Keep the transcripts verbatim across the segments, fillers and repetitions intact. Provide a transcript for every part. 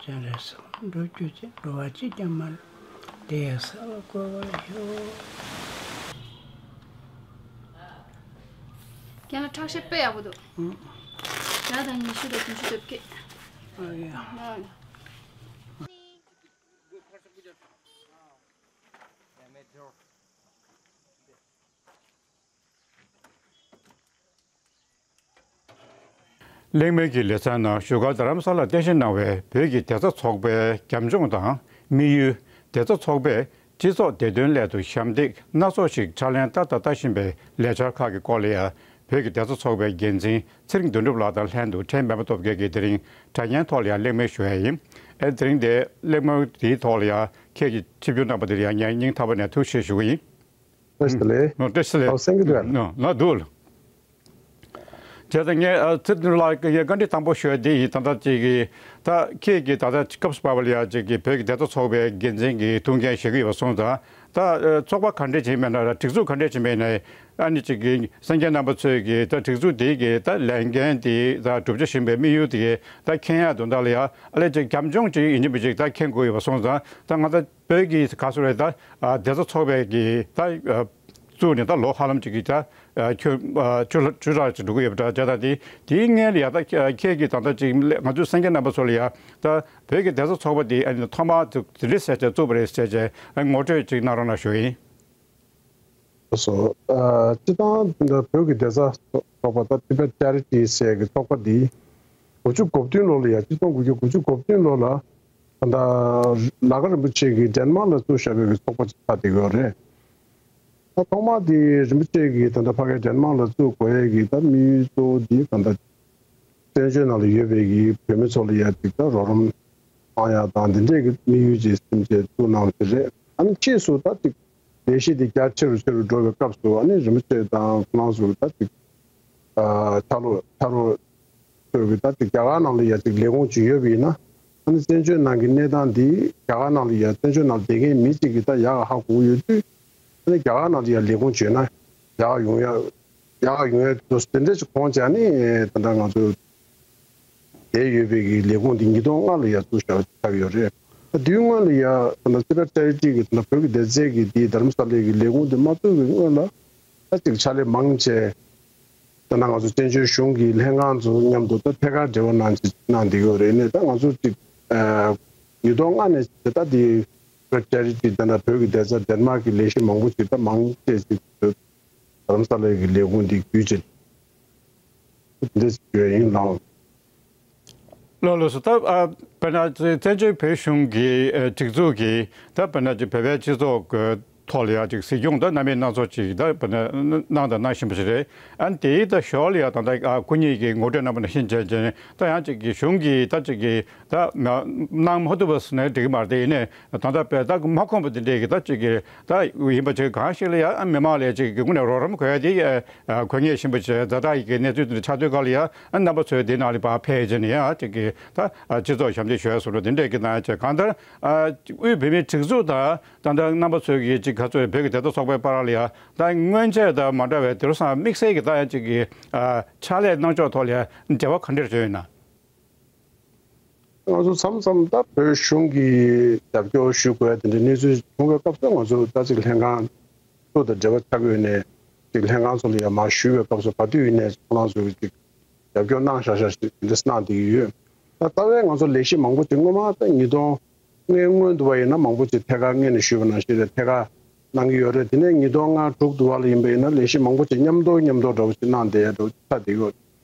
ཡང་རེད་སོང་། འགྲོ་རྒྱུ་ཅི་འགྲོ་བ་ཅི་ཀྱང་མ་རེད། དེ་ཡང་ས་ལ་བཀོད་པར་ཤོག་ཀྱང་ཁྲག་ཤེད་དཔེ་ཡག་པོ་འདུག་ཨང་། བརྒྱ་དང་ཉི་ཤུ་དང་བདུན་ཅུ་དོན་བརྒྱད། ཨ་ཡ། ཨ་ཡ། གླེང་མོལ་གྱི་ལེ་ཚན་ནང་བཞུགས་སྒར་རྡ་རམ་ས་ལར་རྟེན་གཞི་གནང་བའི་བོད་ཀྱི་བདེ་རྩ་ཚོགས་པའི་རྒྱབ་ལྗོངས་དང་དམིགས་ཡུལ། བདེ་རྩ་ཚོགས་པས་སྤྱི་ཚོགས་བདེ་དོན་སླད་དུ་ཞབས་འདེགས་སྣ་ཚོགས་ཤིག་ཕྱག་ལེན་ལྟ་དང་ལྟ་བཞིན་པའི་ལས་འཆར་ཁག་གི་སྐོར་ལ་ཡང་བོད་ཀྱི་བདེ་རྩ་ཚོགས་པའི་འགན་འཛིན་ཚེ་རིང་དོན་གྲུབ་ལགས་དང་ལྷན་དུ་ཕྲན་མེ་མ་སྟོབས་རྒྱལ་གྱིས་དེ་རིང་དྲ་བརྙན་ཐོག་ལ་ཡང་གླེང་མོལ་ཞུ་ཡ་ཡིན། ཨེ་དེ་རིང་འདིར་གླེང་མོལ་དེའི་ཐོག་ལ་ཡང་ཁྱེད་ཀྱིས་ཆིབས་བསྒྱུར་གནང་པ་དེར་ཡང་ངས་སྙིང་ཐག་པ་ནས་ཐུགས་རྗེ་ཆེ་ཞུ་གི་ཡིན། བཀྲ་ཤིས་བདེ་ལེགས། ཨོ། བཀྲ་ཤིས་བདེ་ལེགས། ཨོ། གསན་གྱི་འདུག་གས། ཨོ། ལགས་འདུག་བྱས་ཙང་ངས་ཨ་ཚེ་རིང་ལགས་ཀྱི་བཀའ་འདྲི་དང་པོ་ཞུ་ཡ་འདི་ཡིན། ད་ལྟ་ཅིག་གི་ད་ཁྱེད་ཀྱིས་ད་ལྟ་སྐབས་སུ་བབས་པ་ལ་ཡ་ཅིག་གི་བོད་ཀྱི་བདེ་རྩ་ཚོགས་པའི་འགན་འཛིན་གྱི་ཐུགས་འགན་བཞེས་ཀྱི་ཡོད་པ་སོང་ཙང་། ད་ཨ་ཚོགས་པ་ག་འདྲས་ཅིག་མེད་ན་ར་སྒྲིག་འཛུགས་ག་འདྲས་ཅིག་མེད་ན་ཨ་ནི་ཅིག་གི་སེམས་ཅན་རྣམ་པ་ཚོས་ཀྱི་ད་སྒྲིག་འཛུགས་འདི་གི་ད་ལས་འགན་འདི་ད་བསྒྲུབ་བྱ་བཞིན་པའི་དམིགས་ཡུལ་དེ་གི་ད་མཁྱེན་ཡ་དོན་དག་ལ་ཡ་ཨ་ལས་ཅིག་རྒྱབ་ལྗོངས་ཅིག་ཡིན་གཅིག་མིན་གཅིག་ད་མཁྱེན་དགོས་ཡོད་པ་སོང་ཙང་། ད་ང་ད་བོད་ཀྱི་ག་ཚོད་རེད། ད་ཨ་བདེ་རྩ་ཚོགས་པའི་གི་ད་ཨ་བཙུགས་ནས་ད་ལོ་ཧ་ལམ་ཅིག་གི་ད་ཨ་ཁྱོད་ཨ་བཅུ་ལྷག་བཅུ་ཕྲག་ཅིག་འགྲོ་གི་ཡོད་པ་འདྲ། བྱས་ཙང་དེ་དེའི་སྔོན་ལ་ཡ་ད་ཁྱེད་ཀྱིས་ད་ལྟ་ཅིག་ང་ཚོའི་གསན་མཁན་རྣམ་པ་ཚོ་ལ་ཡ་ད་བོད་ཀྱི་བདེ་རྩ་ཚོགས་པ་དེ་ཨ་ནི་ཐོག་མར་དེ་འདྲ་ཟེར་བྱས་བཙུགས་པ་རེད་ཟེར་བྱས་ངོ་སྤྲོད་ཅིག་གནང་རོགས་གནང་ཞུ་ཡིན། སོ། ཨ་སྤྱི་བཏང་འདི་བོད་ཀྱི་བདེ་རྩ་ཚོགས་པ་དང་Tibet Charity ཟེར་གྱི་ཚོགས་པ་འདི་དགུ་བཅུ་གོ་བདུན་ལོ་ལ་ཡ་གཅིག་སྟོང་དགུ་བརྒྱ་དགུ་བཅུ་གོ་བདུན་ལོ་ལ་ད་ལྟ་ལ་དྭགས་རིན་པོ་ཆེ་གིས་ཌེན་མཱག་ལ་བཙུགས་བཞག་པའི་གི་ཚོགས་པ་ཅིག་ཆགས་བསྡད་ཡོད་རེད། ད་ཐོག་མ་དེ་རིན་པོ་ཆེ་གིས་ད་ལྟ་ཕ་གིར་ཌེན་མཱག་ལ་བཙུགས་དགོས་ཡས་ཀྱི་ད་དམིགས་ཡུལ་གཙོ་བོ་འདི་ད་ལྟ་བཙན་བྱོལ་ནང་ལ་ཡོད་པའི་གི་བོད་མི་ཚོ་ལ་ཡ་ཅིག་ད་རོགས་རམ་གནང་ཡ་དང་འདི་འདྲས་ཀྱི་དམིགས་ཡུལ་ཅིག་སེམས་ཆེད་བཙུགས་གནང་བ་ཞིག་རེད། ཨ་ནི་ཕྱིས་སུ་ད་ཅིག་ལས་གཞི་འདི་རྒྱ་ཆེ་རུ་ཆེ་རུ་འགྲོ་བའི་སྐབས་སུ་ཨ་ནི་རིན་པོ་ཆེ་དང་ཁོ་རང་ཚོ་ད་ཅིག་ཨ་ཕྱག་ལོག་ཕྱག་རོགས་ཚོས་ཀྱི་ད་ཅིག་རྒྱ་གར་ནང་ལ་ཡ་ཅིག་ལས་ཁུངས་ཅིག་ཡོད་པ་ཡིན་ན། ཨ་ནི་བཙན་བྱོལ་ནང་གི་གནས་སྟངས་འདི་རྒྱ་གར་ནང་ལ་ཡ་བཙན་བྱོལ་ནང་བསྡད་མཁན་མི་གཅིག་གིས་ད་ཡག་ག་ཧ་གོ་གི་ཡོད་དུས། ཨ་ནི་རྒྱ་གར་ནང་ལ་ཡ་ལས་ཁུངས་ཅིག་ཡོད་ན་ཡག་ག་ཡོང་ཡ་ཡག་ག་ཡོང་ཡ་དུས་དེ་འདྲ་ཅིག་དགོངས་བྱས་ནས་ད་ལྟ་ང་ཚོ་བསྡད་ཡོད་པའི་གི་ལས་ཁུངས་འདི་ཉིས་སྟོང་ལྔ་ལ་ཡ་བཙུགས་བཞག་ཆགས་ཡོད་རེད། ད་དུས་སྔོན་ལ་ཡ་ད་ལྟ་Tibet Charity གི་ད་ལྟ་བོད་ཀྱི་སྡེ་ཚན་གྱི་འདི་རྡ་རམ་ས་ལའི་གི་ལས་ཁུངས་འདི་མ་བཙུགས་པའི་སྔོན་ལ་ད་ཅིག་ཕྱག་ལས་མང་ཆེ། ད་ནང་ང་ཚོ་བཙན་བྱོལ་གཞུང་གི་ལྷན་ཁང་ཚོ་མཉམ་དུ་ད་ཐད་ཀར་འབྲེལ་བ་གནང་ཅིག་གནང་བསྡད་ཡོད་རེད། ནས་ད་ང་ཚོ་ཅིག་ཨ་ཉིས་སྟོང་ལྔ་ནས་ད་ལྟ་འདི་Tibet Charity ད་ལྟ་བོད་ཀྱི་སྡེ་ཚན་ཌེན་མཱག་གི་ལས་གཞི་མང་པོ་ཅིག་ད་མང་ཆེ་ཅིག་རྡ་རམ་ས་ལའི་གི་ལས་ཁུངས་འདི་བརྒྱུད་བྱས་འདི་ཞུ་ཡ་ཡིན་ལགས། ལགས་ལགས་སོ། ད་ཨ་དཔེར་ན་བཙན་བྱོལ་བོད་གཞུང་གི་ཨ་སྒྲིག་འཛུགས་ཀྱི་ད་དཔེར་ན་ཅིག་བོད་པའི་སྤྱི་ཚོགས་ཀྱི་ཐོག་ལ་ཡ་ཅིག་གཟིགས་སྐྱོང་ད་གནང་མིན་སྣ་ཚོགས་ཅིག་ད་དཔེར་ན་གནང་དང་གནང་བཞིན་པ་ཞིག་རེད། ཨ་ནི་དེའི་ད་ཞོར་ལ་ཡ་ད་ལྟ་ཨ་སྐུ་ཉིད་ཀྱིས་ངོ་སྤྲོད་གནང་བ་ནང་བཞིན་བྱས་བྱས་ད་ཡང་ཅིག་གི་གཞུང་གིས་ད་ཅིག་གི་ད་མ་གནང་མ་ཐུབ་པ་ཟེར་ན་འགྲིག་གི་མ་རེད། དེ་ཡིན་ནའི་ད་ལྟ་བོད་ད་མ་ཁོམ་པ་དེ་འདྲས་ཀྱི་ད་ཅིག་གི་ད་ཡིན་པ་ཅིག་གང་ཞིག་ལ་ཡ་ཨ་མི་མང་ལ་ཅིག་གི་དངོས་གནས་རོགས་རམ་དགོས་ཡ་དེ་ཨ་དགོས་ངེས་བཞིན་པ་བྱས་ཛ་དྲག་གི་གནས་ཚུལ་དེ་འདྲ་ཆགས་དུས་སྐབས་ལ་ཡ་ཨ་རྣམ་པ་ཚོས་དེ་ནང་ལ་ཕར་ཕེབས་བྱས་ནས་ཡ་ཅིག་གི་ད་ཨ་སྤྱི་ཚོགས་ཞབས་འདེགས་ཞུ་ཡ་སོགས་དེ་འདྲས་ཀྱི་གནང་ཡ་བྱས། གང་ལྟར་ཨ་དབུས་བོད་མིའི་སྒྲིག་འཛུགས་དང་ད་ལྟ་རྣམ་པ་ཚོས་ཀྱི་ཅིག་ག་ཚོད་བོད་ཀྱི་བདེ་རྩ་ཚོགས་པའི་བར་ལ་ཡ་ད་སྔོན་ཆད་དང་མ་འདྲ་བའི་དེ་རུ་སང་དམིགས་བསལ་གྱི་ད་ཡང་ཅིག་གི་ཨ་ཕྱག་ལས་གནང་ཕྱོགས་ཐོག་ལ་ཡ་འབྲེལ་བ་ག་འདྲ་བྱུང་ཡོད་ན། ང་ཚོ་མཚམས་མཚམས་ད་བོད་གཞུང་གི་རྒྱབ་སྐྱོར་ཞུ་དགོས་དེ་འདྲའི་གནས་ཚུལ་བྱུང་བའི་སྐབས་སུ་ང་ཚོ་ད་ཅིག་ལྷན་ཁང་ཚོ་དང་འབྲེལ་བ་ཆགས་ཡོད་ནས་ཅིག་ལྷན་ཁང་ཚོ་ལ་ཡ་མར་ཞུ་བའི་སྐབས་སུ་ག་དུས་ཡིན་ནས་ཁོ་རང་ཚོ་གི་ཅིག་རྒྱབ་སྐྱོར་གནང་བཞག་བཞག་ཅིག་དེ་འདྲ་གནང་བསྡད་ཀྱི་ཡོད། ད་རྩ་བའི་ང་ཚོ་ལས་གཞི་མང་པོ་ཅིག་སྔོན་མ་ད་ཉིས་སྟོང་ལྔའི་སྔོན་དུ་བ་ཡིན་ན་མང་པོ་ཅིག་ཐད་ཀར་སྔོན་ནས་ཞུས་པ་ནང་བཞིན་རེད། ཐད་ཀར་གནང་གི་ཡོད་རེད། དེ་ནས་ཉིས་སྟོང་ལྔ་དྲུག་དུ་བ་ལ་ཡིན་པ་ཡིན་ན་ལས་གཞི་མང་པོ་ཅིག་མཉམ་དུ་མཉམ་དུ་འདྲ་བོ་ཅིག་གནང་བསྡད་ཡ་འདྲ་བོ་ཅིག་ཆགས་བསྡད་ཡོད།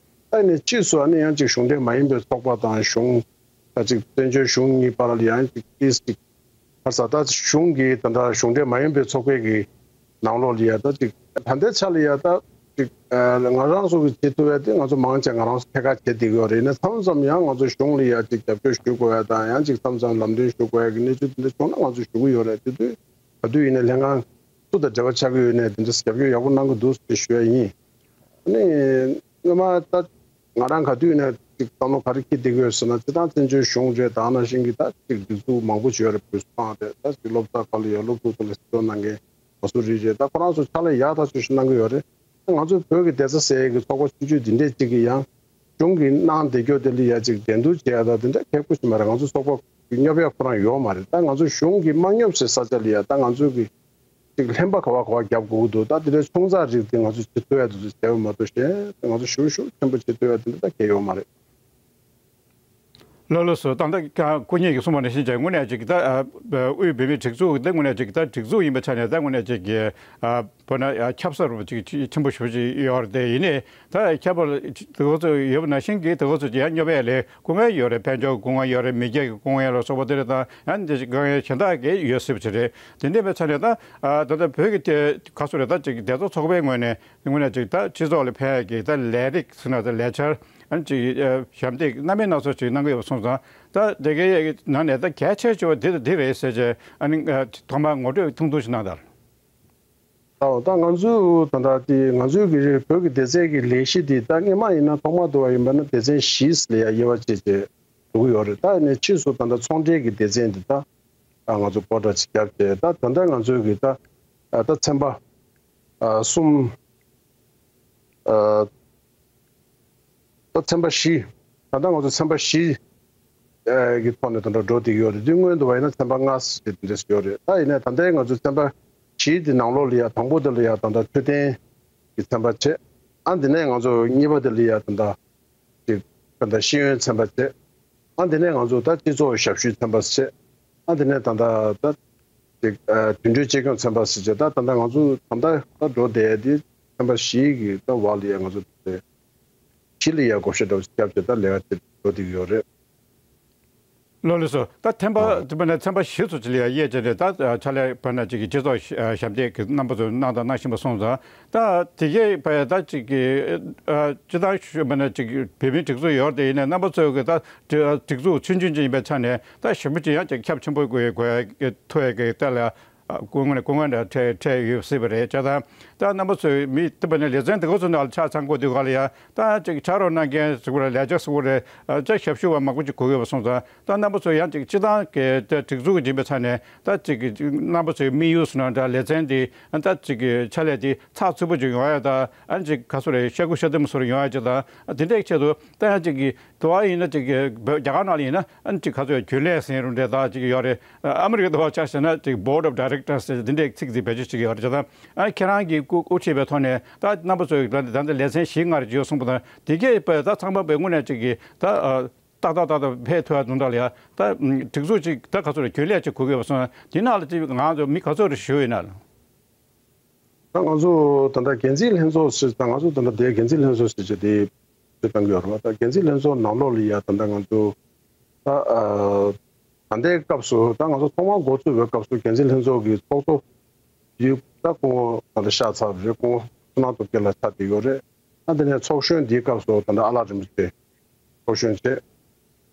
ད་ནས་ཕྱིས་སུ་ཨ་ནི་ཡང་ཅིག་གཞུང་འབྲེལ་མ་ཡིན་པའི་ཚོགས་པ་དང་གཞུང་ད་ཅིག་བཙན་བྱོལ་གཞུང་གཉིས་བར་ལ་ཡང་ཅིག་ཏིས་ཅིག་ཁ་ས་ད་གཞུང་གི་ད་ལྟ་གཞུང་འབྲེལ་མ་ཡིན་པའི་ཚོགས་པའི་གི་ནང་ལོགས་ལ་ཡ་ད་ཅིག་ད་ལྟའི་ཆ་ལ་ཡ་ད་ཅིག་ཨ་ང་རང་ཚོ་གི་བྱེད་ཐུབ་ཡ་དེ་ང་ཚོ་མང་ཆེ་ང་རང་ཚོ་ཐད་ཀར་བྱེད་བསྡད་ཀྱི་ཡོད་རེད། ཡིན་ན་མཚམས་མཚམས་ཡང་ང་ཚོ་གཞུང་ལ་ཡ་ཅིག་རྒྱབ་སྐྱོར་ཞུ་དགོས་ཡ་དང་ཡང་ཅིག་མཚམས་མཚམས་ལམ་སྟོན་ཞུ་དགོས་ཡ་གི་གནས་ཚུལ་དེ་འདྲ་བྱུང་ན་ང་ཚོ་ཞུ་གི་ཡོད་རེད། དེ་དུས་ག་དུས་ཡིན་ནའི་ལྷན་ཁང་སུ་དང་འབྲེལ་བ་ཆགས་ཀྱི་ཡོད་ནའི་དེ་འདྲ་རྒྱབ་སྐྱོར་ཡག་པོ་གནང་གི་འདུག་ཟེར་ཞུ་ཡ་ཡིན། ཨ་ནི་སྔོན་མ་ད་ང་རང་ག་དུས་ནས་ཅིག་བསམ་བློ་ག་རེ་འཁྱེར་བསྡད་ཀྱི་ཡོད་ཟེར་ན། སྤྱིར་བཏང་བཙན་བྱོལ་གཞུང་རེད། ད་ནང་བཞིན་གྱི་ད་ཅིག་སྒྲིག་འཛུགས་མང་པོ་ཞིག་ཡོད་རེད། བོད་སོང་རེད། ད་ཅིག་སློབ་གྲྭ་ཁག་ལ་ཡང་སློབ་ཕྲུག་ཚོ་ལ་གཟིགས་རྟོག་གནང་མཁན་མང་སུ་རེད་རེད། ད་ཁོ་རང་ཚོ་ཕྱག་ལས་ཡག་ཐག་ཆོད་ཞིག་གནང་གི་ཡོད་རེད། ང་ཚོ་བོད་ཀྱི་བདེ་རྩ་ཟེར་ཡས་ཀྱི་ཚོགས་པ་ཆུང་ཆུང་འདི་འདྲས་ཅིག་གིས་ཡང་གཞུང་གིས་གནང་བསྡད་རྒྱུ་དེ་ལ་ཡ་ཅིག་འགྲན་བསྡུར་བྱེད་ཡ་ད་དེ་འདྲ་ཁག་པོ་ཞིག་མ་རེད། ང་ཚོ་ཚོགས་པ་ སྙོབ་ཡ་ཁོ་རང་ཡོད་མ་རེད། ད་ང་ཚོ་གཞུང་གིས་མ་སྙོབ་སའི་ས་ཆ་ལ་ཡ་ད་ང་ཚོ་གི་ཅིག་ལྷན་པ་ག་བ་ག་བ་རྒྱབ་དགོས་ཀྱི་འདུག་ད་དེ་འདྲའི་ཆུང་ཙག་རིགས་དེ་ང་ཚོ་བྱེད་ཐུབ་ཡ་དེ་ཚོ་བྱས་པ་མ་གཏོགས་གཞན་ང་ཚོ་ཞེ་པོ་ཞེ་པོ་ཆེན་པོ་བྱེད་ཐུབ་ཡ་དེ་འདྲ་ད་གང་ཡང་ཡོད་མ་རེད། ལགས་ལགས་སོ། ད་ལྟ་ཀ་སྐུ་ཉིད་ཀྱིས་གསུངས་པ་ནང་བཞིན་བྱས་དངོས་གནས་ཅིག་ད་ཨ་དབུས་བོད་མིའི་སྒྲིག་འཛུགས་དེ་དངོས་གནས་ཅིག་ད་སྒྲིག་འཛུགས་ཡིན་པའི་ཆ་ནས་ད་དངོས་གནས་ཅིག་གི་ཨ་བོད་ན་ཨ་ཁྱབ་གསར་བ་ཅིག་ཆེན་པོ་ཞེ་པོ་ཅིག་ཡོད་རེད། དེ་ཡིན་ནའི་ད་ཁྱབ་པ་དེ་ག་ཚོད་ཡོད་པ་ནང་བཞིན་གྱི་དེ་ག་ཚོད་ཅིག་ཡང་སྙོབ་ཡ་ལས་སྐུ་ངལ་ཡོད་རེད། དཔལ་འབྱོར་སྐུ་ངལ་ཡོད་རེད། མི་སྐྱ་གི་སྐུ་ངལ་ལ་སོགས་པ་དེ་རེད། ད་ཡང་དེ་ཅིག་དཀའ་ངལ་གཞན་དག་གི་ཡོད་སྲིད་པ་ཅིག་རེད། དེ་འདྲ་ཡིན་པའི་ཆ་ནས་ད་ཨ་ད་ལྟ་བོད་ཀྱི་དེ་ག་ཚོད་རེད། ད་ཅིག་སྡེ་ཚོགས་ཚོགས་པའི་ངོས་ནས་དངོས་གནས་ཅིག་ད་སྤྱི་ཚོགས་ལ་ཕན་ཡ་གི་ད་ལས་རིགས་ཟེར་ན་ད་ལས་འཆར་ཨ་ནི་ཅིག་ཨ་ཞབས་འདེགས་སྣ་མིན་སྣ་ཚོགས་ཅིག་གནང་གི་ཡོད་པ་སོང་ཙང་། ད་དེ་གའི་ནང་ནས་ད་གལ་ཆེ་ཤོས་འདི་དང་འདི་རེད་ཟེར་བྱས་ཨ་ནི་ཐོག་མར་ངོ་སྤྲོད་ཐུང་ཐུང་ཞིག་གནང་དང་། ཨོ་ད་ང་ཚོས་ད་ལྟ་དེ་ང་ཚོའི་གི་བོད་ཀྱི་སྡེ་ཚན་གྱི་ལས་གཞི་དེ་ད་སྔོན་མ་ཡིན་ན་ཐོག་མར་བསྡུ་བ་ཡིན་པ་ན་སྡེ་ཚན་བཞི་ལ་ཡ་དབྱེ་བ་ཕྱེ་བྱས་འགྲོ་གི་ཡོད་རེད། ད་ནས་ཕྱིས་སུ་ད་ལྟ་ཚོང་འབྲེལ་གྱི་སྡེ་ཚན་དེ་ད་ང་ཚོ་བསྐོ་བྲ་ཅིག་བརྒྱབ་བྱས་ད་ད་ལྟ་ང་ཚོའི་གི་ད་ད་ཚན་པ་གསུམ། ད་ཚན་པ་བཞི། ད་ལྟ་ང་ཚོ་ཚན་པ་བཞི་གི་ཐོག་ནས་ད་ལྟ་འགྲོ་བསྡད་ཀྱི་ཡོད་རེད། དེ་སྔོན་དུ་བ་ཡིན་ན་ཚན་པ་ལྔ་ཟེར་དེ་འདྲས་ཡོད་རེད། ད་ཡིན་ནའི་ད་ལྟའི་ང་ཚོ་ཚན་པ་བཞི་དེ་ནང་ལོགས་ལ་ཡ་དང་པོ་དེ་ལ་ཡ་ད་ལྟ་འཕྲོད་བསྟེན་གྱི་ཚན་པ་བྱས། ཨ་འདི་ནས་ང་ཚོ་གཉིས་པ་དེ་ལ་ཡ་ད་ལྟ་ཅིག་ད་ལྟ་ཤེས་ཡོན་ཚན་པ་བྱས། ཨ་འདི་ནས་ང་ཚོ་ད་སྤྱི་ཚོགས་ཞབས་ཞུའི་ཚན་པ་བྱས། ཨ་དེ་ནས་ད་ལྟ་ད་ཅིག་ཨ་དུད་འགྲོའི་གཅེས་སྐྱོང་ཚན་པ་ཟེར་བྱས་ད་ད་ལྟ་ང་ཚོ་ད་ལྟ་ད་འགྲོ་བསྡད་དེ་ཚན་པ་བཞི་གི་ད་བར་ལ་ཡ་ང་ཚོ་དེ་བཞི་ལ་ཡ་བགོ་བཤའ་འདྲ་བོ་ཞིག་བརྒྱབ་བྱས་ད་ལས་ཀ་དེ་འགྲོ་བསྡད་ཀྱི་ཡོད་རེད། ལགས་ལགས་སོ། ད་ཐེམ་པ་ཨ་དེ་བས་ན་ཚན་པ་བཞི་ཚོ་ཅིག་ལ་ཡ་དབྱེ་བྱས་ནས་ད་ཕྱག་ལས་བར་ན་ཅིག་གི་སྤྱི་ཚོགས་ཞབས་འདེགས་ཀྱི་རྣམ་པ་ཚོ་གནང་དང་གནང་བཞིན་པ་སོང་ཙང་། ད་དེ་གའི་བས་ད་ཅིག་གི་སྤྱི་བཏང་ཞུས་པ་ན་ཅིག་བོད་མིའི་སྒྲིག་འཛུགས་ཡོད་དེ་ཡིན་ནའི་རྣམ་པ་ཚོས་གི་ད་སྒྲིག་འཛུགས་ཚུལ་མཐུན་ཅན་ཡིན་པའི་ཆ་ནས་ད་ཞབས་ཞུ་ཅིག་ཡང་ཅིག་ཁྱབ་ཆེན་པོ་དགོས་དགོས་ཐུག་ཡ་གི་ད་ལ་སྐུ་ངོ་ནས་སྐུ་ངོ་འདྲ་འཕྲད་འཕྲད་ཡོད་སྲིད་པ་རེད་ཅེས་དང་། ད་རྣམ་པ་ཚོས་མི་སྟོན་པ་ནས་ལེ་ཚན་དེ་ག་ཚོ་ནང་ལ་ཆ་ཚང་དགོས་དུས་ག་ལ་ཡ་ད་ཅིག་ཕྱག་རོགས་གནང་མཁན་ཟེར་དགོས་རེད། ལས་བྱེད་ཟེར་དགོས་རེད། ཅིག་ཞབས་ཞུ་བ་མང་པོ་ཅིག་དགོས་ཡོད་པ་སོང་ཙང་། ད་རྣམ་པ་ཚོས་ཡང་ཅིག་སྤྱི་བཏང་གི་ད་སྒྲིག་འཛུགས་ཀྱི་འཇིམ་པའི་ཆ་ནས་ད་ཅིག་རྣམ་པ་ཚོའི་དམིགས་ཡུལ་ཟེར་ན་འདྲ་ལེ་ཚན་འདི་ད་ཅིག་གི་ཕྱག་ལས་འདི་ཚགས་ཚུད་པོ་ཅིག་ཡོང་ཡ་ད་ཨ་ཅིག་ག་ཚོད་རེད། ཤ་ཁུ་ཤ་དུམ་སོར་ཡོང་ཡ་ཅིག་དང་དེ་འདྲའི་ཆེད་དུ་ད་ཡང་ཅིག་གི་དུ་བ་ཡིན་ན་ཅིག་གི་བོད་རྒྱ་གར་ནང་ལ་ཡིན་ན་ཨ་ཅིག་ག་ཚོད་རྒྱུན་ལས་ཟེར་རུང་འདྲ་ད་ཅིག་ཡོད་རེད། ཨ་མི་རི་ཀའི་དུ་བ་ཆ་བཞག་ན་ཅིག་Board of Directors་ཟེར་འདི་འདྲའི་ཚིག་འདི་བེད་སྤྱོད་བྱེད་ཀྱི་ཡོད་རེད་ཅེས་དང་། ཨ་ཁྱེད་རང་གིས་སྐུ་དབུ་ཁྲིད་པའི་ཐོག་ནས་ད་རྣམ་པ་ཚོས་ད་ལྟ་ལེ་ཚན་བཞི་ལྔ་རེ་ཅིག་ཡོད་གསུངས་པ་དང་། དེ་གས་པ་ད་ཚང་མ་པའི་དངོས་གནས་ཅིག་གི་ད་ཨ་ཏག་ཏག་ཏག་ཏག་ཕེབས་ཐུབ་ཡ་དོན་དག་ལ་ཡ་ད་སྒྲིག་འཛུགས་ཅིག་ད་ག་ཚོད་རེད། རྒྱུན་ལས་ཅིག་དགོས་ཀྱི་ཡོད་པ་སོང་། དེ་ནང་ལ་ཅིག་ང་ཚོ་མི་ག་ཚོད་རེ་ཞུ་ཡོད་ན། ད་ང་ཚོ་ད་ལྟ་འགན་འཛིན་ལྷན་ཚོགས་ཟེར་ད་ང་ཚོ་ད་ལྟ་དེ་འགན་འཛིན་ལྷན་ཚོགས་ཟེར་བྱས་དེ་བྱེད་བཏང་གི་ཡོད་རེད་བ། ད་འགན་འཛིན་ལྷན་ཚོགས་ནང་ལོགས་ལ་ཡ་ད་ལྟ་ང་ཚོ་ད་ཨ་ད་ལྟའི་སྐབས་སུ་ད་ང་ཚོ་ཐོག་མར་འགོ་བཙུགས་པའི་སྐབས་སུ་འགན་འཛིན་ལྷན་ཚོགས་ཀྱི་ཚོགས་གཙོ་ཡིག་ད་སྐུ་ངོ་ད་ལྟ་གཤེགས་ཚར་བ་རེད། སྐུ་ངོ་བསོད་ནམས་སྟོབས་རྒྱལ་ལགས་ཆགས་བསྡད་ཡོད་རེད། ཨ་དེ་ནས་ཚོགས་གཞོན་འདིའི་སྐབས་སུ་ད་ལྟ་ཨ་ལགས་རིན་པོ་ཆེ་ཚོགས་གཞོན་བྱས།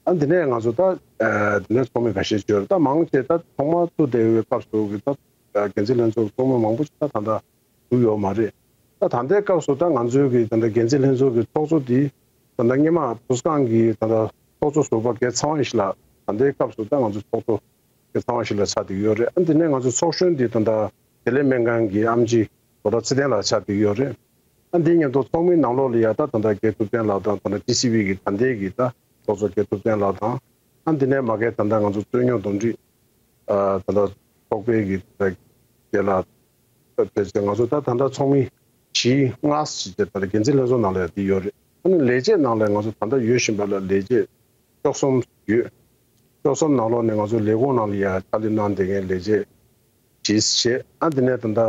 ཨ་དེ་ནས་ང་ཚོ་ད་ཨ་དེ་ནས་ཚོགས་མི་ཁ་ཤས་བྱོས་རེད། ད་མང་ཆེ་ད་ཐོག་མར་བཙུགས་བསྡད་ཡོད་པའི་སྐབས་སུ་གི་ད་འགན་འཛིན་ལྷན་ཚོགས་ཚོགས་མི་མང་པོ་ཞིག་ད་ད་ལྟ་བཞུགས་ཡོད་མ་རེད། ད་ད་ལྟའི་སྐབས་སུ་ད་ང་ཚོའི་གི་ད་ལྟ་འགན་འཛིན་ལྷན་ཚོགས་ཀྱི་ཚོགས་གཙོ་འདི་ད་ལྟ་སྔོན་མ་བུ་སྒང་གི་ད་ལྟ་ཚོགས་གཙོ་ཟུར་པ་རྒན་ཚེ་དབང་ཡེ་ཤེས་ལགས་ད་ལྟའི་སྐབས་སུ་ད་ང་ཚོ་ཚོགས་གཙོ་རྒན་ཚེ་དབང་ཡེ་ཤེས་ལགས་ཆགས་བསྡད་ཡོད་རེད། ཨ་དེ་ནས་ང་ཚོ་ཚོགས་གཞོན་འདི་ད་ལྟ་བདེ་ལེགས་སྨན་ཁང་གི་ཨེམ་ཆི་ལོ་བྲག་ཚེ་བརྟན་ལགས་ཆགས་བསྡད་ཡོད་རེད། ཨ་འདི་མཉམ་དུ་ཚོགས་མི་ནང་ལོགས་ལ་ཡ་ད་ད་ལྟ་རྒན་ཐུབ་བསྟན་ལགས་དང་ད་ལྟ་ཊི་སི་ཝི་གི་ད་ལྟའི་གི་ད་ཚོགས་གཙོ་རྒན་ཐུབ་བསྟན་ལགས་དང་། ཨ་འདི་ནས་མ་གི་ད་ལྟ་ང་ཚོ་རྩོད་རྙོག་འདུམ་འགྲིག་ཨ་ད་ལྟ་ཚོགས་པའི་གི་ད་རྒན་ལགས་ཕལ་ཆེར་ང་ཚོ་ད་ད་ལྟ་ཚོགས་མི་བཞི་ལྔ་ཞིག་དེ་ད་ལྟ་འགན་འཛིན་ལྷན་ཚོགས་ནང་ལ་ཡ་དེ་ཡོད་རེད། ཨ་ནི་ལས་བྱེད་ནང་ལ་ང་ཚོ་ད་ལྟ་ཡོད་བཞིན་པ་ལ་ལས་བྱེད་བཅུ་གསུམ་ཡོད། བཅུ་གསུམ་ནང་ལོགས་ནས་ང་ཚོ་ལས་ཁུངས་ནང་ལ་ཡ་ཕྱག་ལས་གནང་བསྡད་མཁན་ལས་བྱེད་བཞི་བྱས། ཨ་དེ་ནས་ད་ལྟ་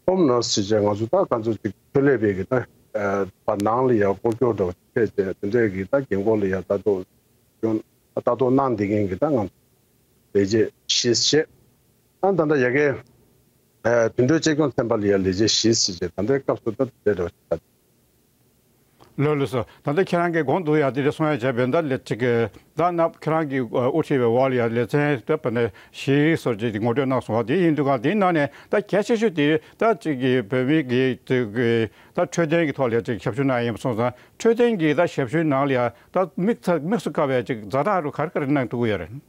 ཧོམ་ནར་སི་ཞེས་བྱས་ང་ཚོ་ད་ག་ཚོད་ཅིག་ཆེད་ལས་པའི་གི་ད་ཨ་བ་ནང་ལ་ཡ་སྐོར་སྐྱོད་འདྲ་བོ་ཕེབས་བྱས་དེ་འདྲས་གི་ད་རྒན་འཁོགས་ལ་ཡ་ལྟ་རྟོག་ཡོང་ལྟ་རྟོག་གནང་བསྡད་མཁན་གི་ད་ང་ཚོ་ལས་བྱེད་བཞི་བྱས། ཨ་ད་ལྟ་ཡ་གི་ཨ་དུད་འགྲོའི་གཅེས་སྐྱོང་ཚན་པ་ལ་ཡ་ལས་བྱེད་བཞི་ཟེར་བྱས་ད་ལྟའི་སྐབས་སུ་ད་དེ་འདྲ་བ་ཞིག་ད། ལགས་ལགས་སོ། ད་ལྟ་ཁྱེད་རང་གིས་གོང་དུ་ཡང་དེ་འདྲ་གསུང་ཡ་བྱས་པས་ད་ལས་ཅིག་གི་ད་ན་ཁྱེད་རང་གིས་ཨ་དབུ་ཁྲིད་པའི་འོག་ལ་ཡ་ལེ་ཚན་ད་བ་ནས་བཞི་སོར་ཅིག་ངོ་སྤྲོད་གནང་སོང་བ་དེ་ཡིན་དུས་ག་དེའི་ནང་ནས་ད་གལ་ཆེ་ཤོས་དེ་ད་ཅིག་གི་བོད་མི་གི་ཅིག་གི་ད་འཕྲོད་བསྟེན་གྱི་ཐོག་ལ་ཅིག་ཞབས་ཞུ་གནང་ཡིན་པ་སོང་ཙང་འཕྲོད་བསྟེན་གྱི་ད་ཞབས་ཞུའི་ནང་ལ་ཡ་ད་དམིགས་ཚ་དམིགས་སུ་བཀར་བའི་ཅིག་ཛ་དྲག་རུ་ག་རེ་ག་རེ་གནང་ཐུབ་ཀྱི་ཡོད་རེད།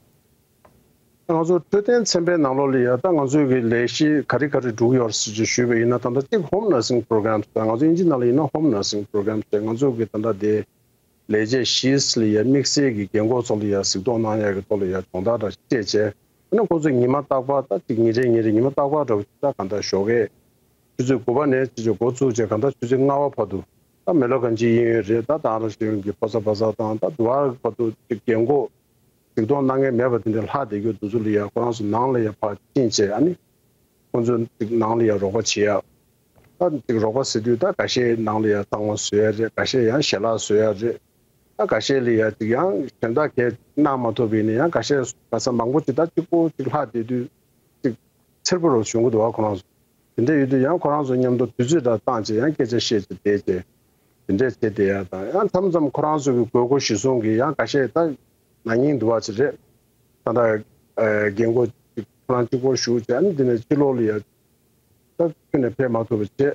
ང་ཚོ་འཕྲོད་བསྟེན་ཚན་པའི་ནང་ལོགས་ལ་ཡ་ད་ང་ཚོའི་གི་ལས་གཞི་ག་རེ་ག་རེ་འགྲོ་གི་ཡོད་རེད་ཟེར་ཅིག་ཞུས་པ་ཡིན་ན་ད་ལྟ་གཅིག་Home Nursing Program ཟེར་ང་ཚོ་དབྱིན་ཇི་ནང་ལ་ཡིན་ན་Home Nursing Program ཟེར་ང་ཚོ་གི་ད་ལྟ་དེ་ ལས་བྱེད་བཞི་ལ་ཡ་དམིགས་བསལ་གྱི་རྒན་གོག་ཚོ་ལ་ཡ་གཟིགས་རྟོག་གནང་ཡག་གི་ཐོག་ལ་ཡ་སྦྱོང་བརྡར་འདྲ་བྱས་བྱས། ཨ་ནི་ཁོང་ཚོས་ཉི་མ་རྟག་པར་ད་ཅིག་ཉིན་རེ་ཉིན་རེ་ཉི་མ་རྟག་པར་འདྲ་བོ་ཅིག་ད་གང་ལྟར་ཞོགས་ཀས་ཆུ་ཚོད་དགུ་པ་ནས་ཆུ་ཚོད་འགོ་བཙུགས་བྱས་གང་ལྟར་ཆུ་ཚོད་ལྔ་པ་བར་དུ་ད་མེ་ལོ་གན་ཇི་གཡས་གཡོན་རེད། ད་ད་རང་ཤེས་ཡོན་གྱི་ཕོ་གསར་ཕ་གསར་དང་ད་དུ་བ་བར་དུ་ཅིག་རྒན་གོག་གཟིགས་རྟོག་གནང་མཁན་མེད་པ་དེ་འདྲ་ལྷག་བསྡད་རྒྱུ་དེ་ཚོ་ལ་ཡ་ཁོ་རང་ཚོ་ནང་ལ་ཡ་ཕར་ཕྱིན་བྱས། ཨ་ནི་ཁོང་ཚོ་ཅིག་ནང་ལ་ཡ་རོགས་པ་བྱེད་ཡ། ད་ཅིག་རོགས་པ་ཟེར་དུས་ད་འགའ་ཤས་ནང་ལ་ཡ་གཙང་མ་བཟོ་ཡ་རེད། འགའ་ཤས་ཡང་ཞལ་ལག་བཟོ་ཡ་རེད། ད་འགའ་ཤས་ལ་ཡ་ཅིག་ཡང་གཞན་དག་གས་གནང་མ་ཐུབ་པ་ཡིན་ན་ཡང་འགའ་ཤས་ག་ས་མང་པོ་ཅིག་ད་གཅིག་པོ་ཅིག་ལྷག་བསྡད་དུས་ཅིག་འཚེར་པོ་རུ་བྱུང་གི་འདུག་བ། ཁོ་རང་ཚོ་དེ་འདྲ་ཡོད་དུས་ཡང་ཁོ་རང་ཚོ་མཉམ་དུ་དུས་ཚོད་འདྲ་བཏང་བྱས་ཡང་སྐད་ཆ་བཤད་བྱས་བསྡད་བྱས་དེ་འདྲས་བྱས་བསྡད་ཡ་དང་། ཡང་མཚམས་མཚམས་ཁོ་རང་ཚོ་གི་དགོས་མཁོ་གཞིར་བཟུང་གིས་ཡང་འགའ་ཤས་ད་ན་ནིང་འདུག་བ་ཅིག་རེད། ད་ལྟ་རྒན་གོག་ཅིག་ཁོ་རང་གཅིག་པོ་བཞུགས་བྱས། ཨ་ནི་དེ་ནས་ཕྱི་ལོགས་ལ་ཡ་ད་ཁྱོན་ནས་ཕེབས་མ་ཐུབ་པ་བྱས།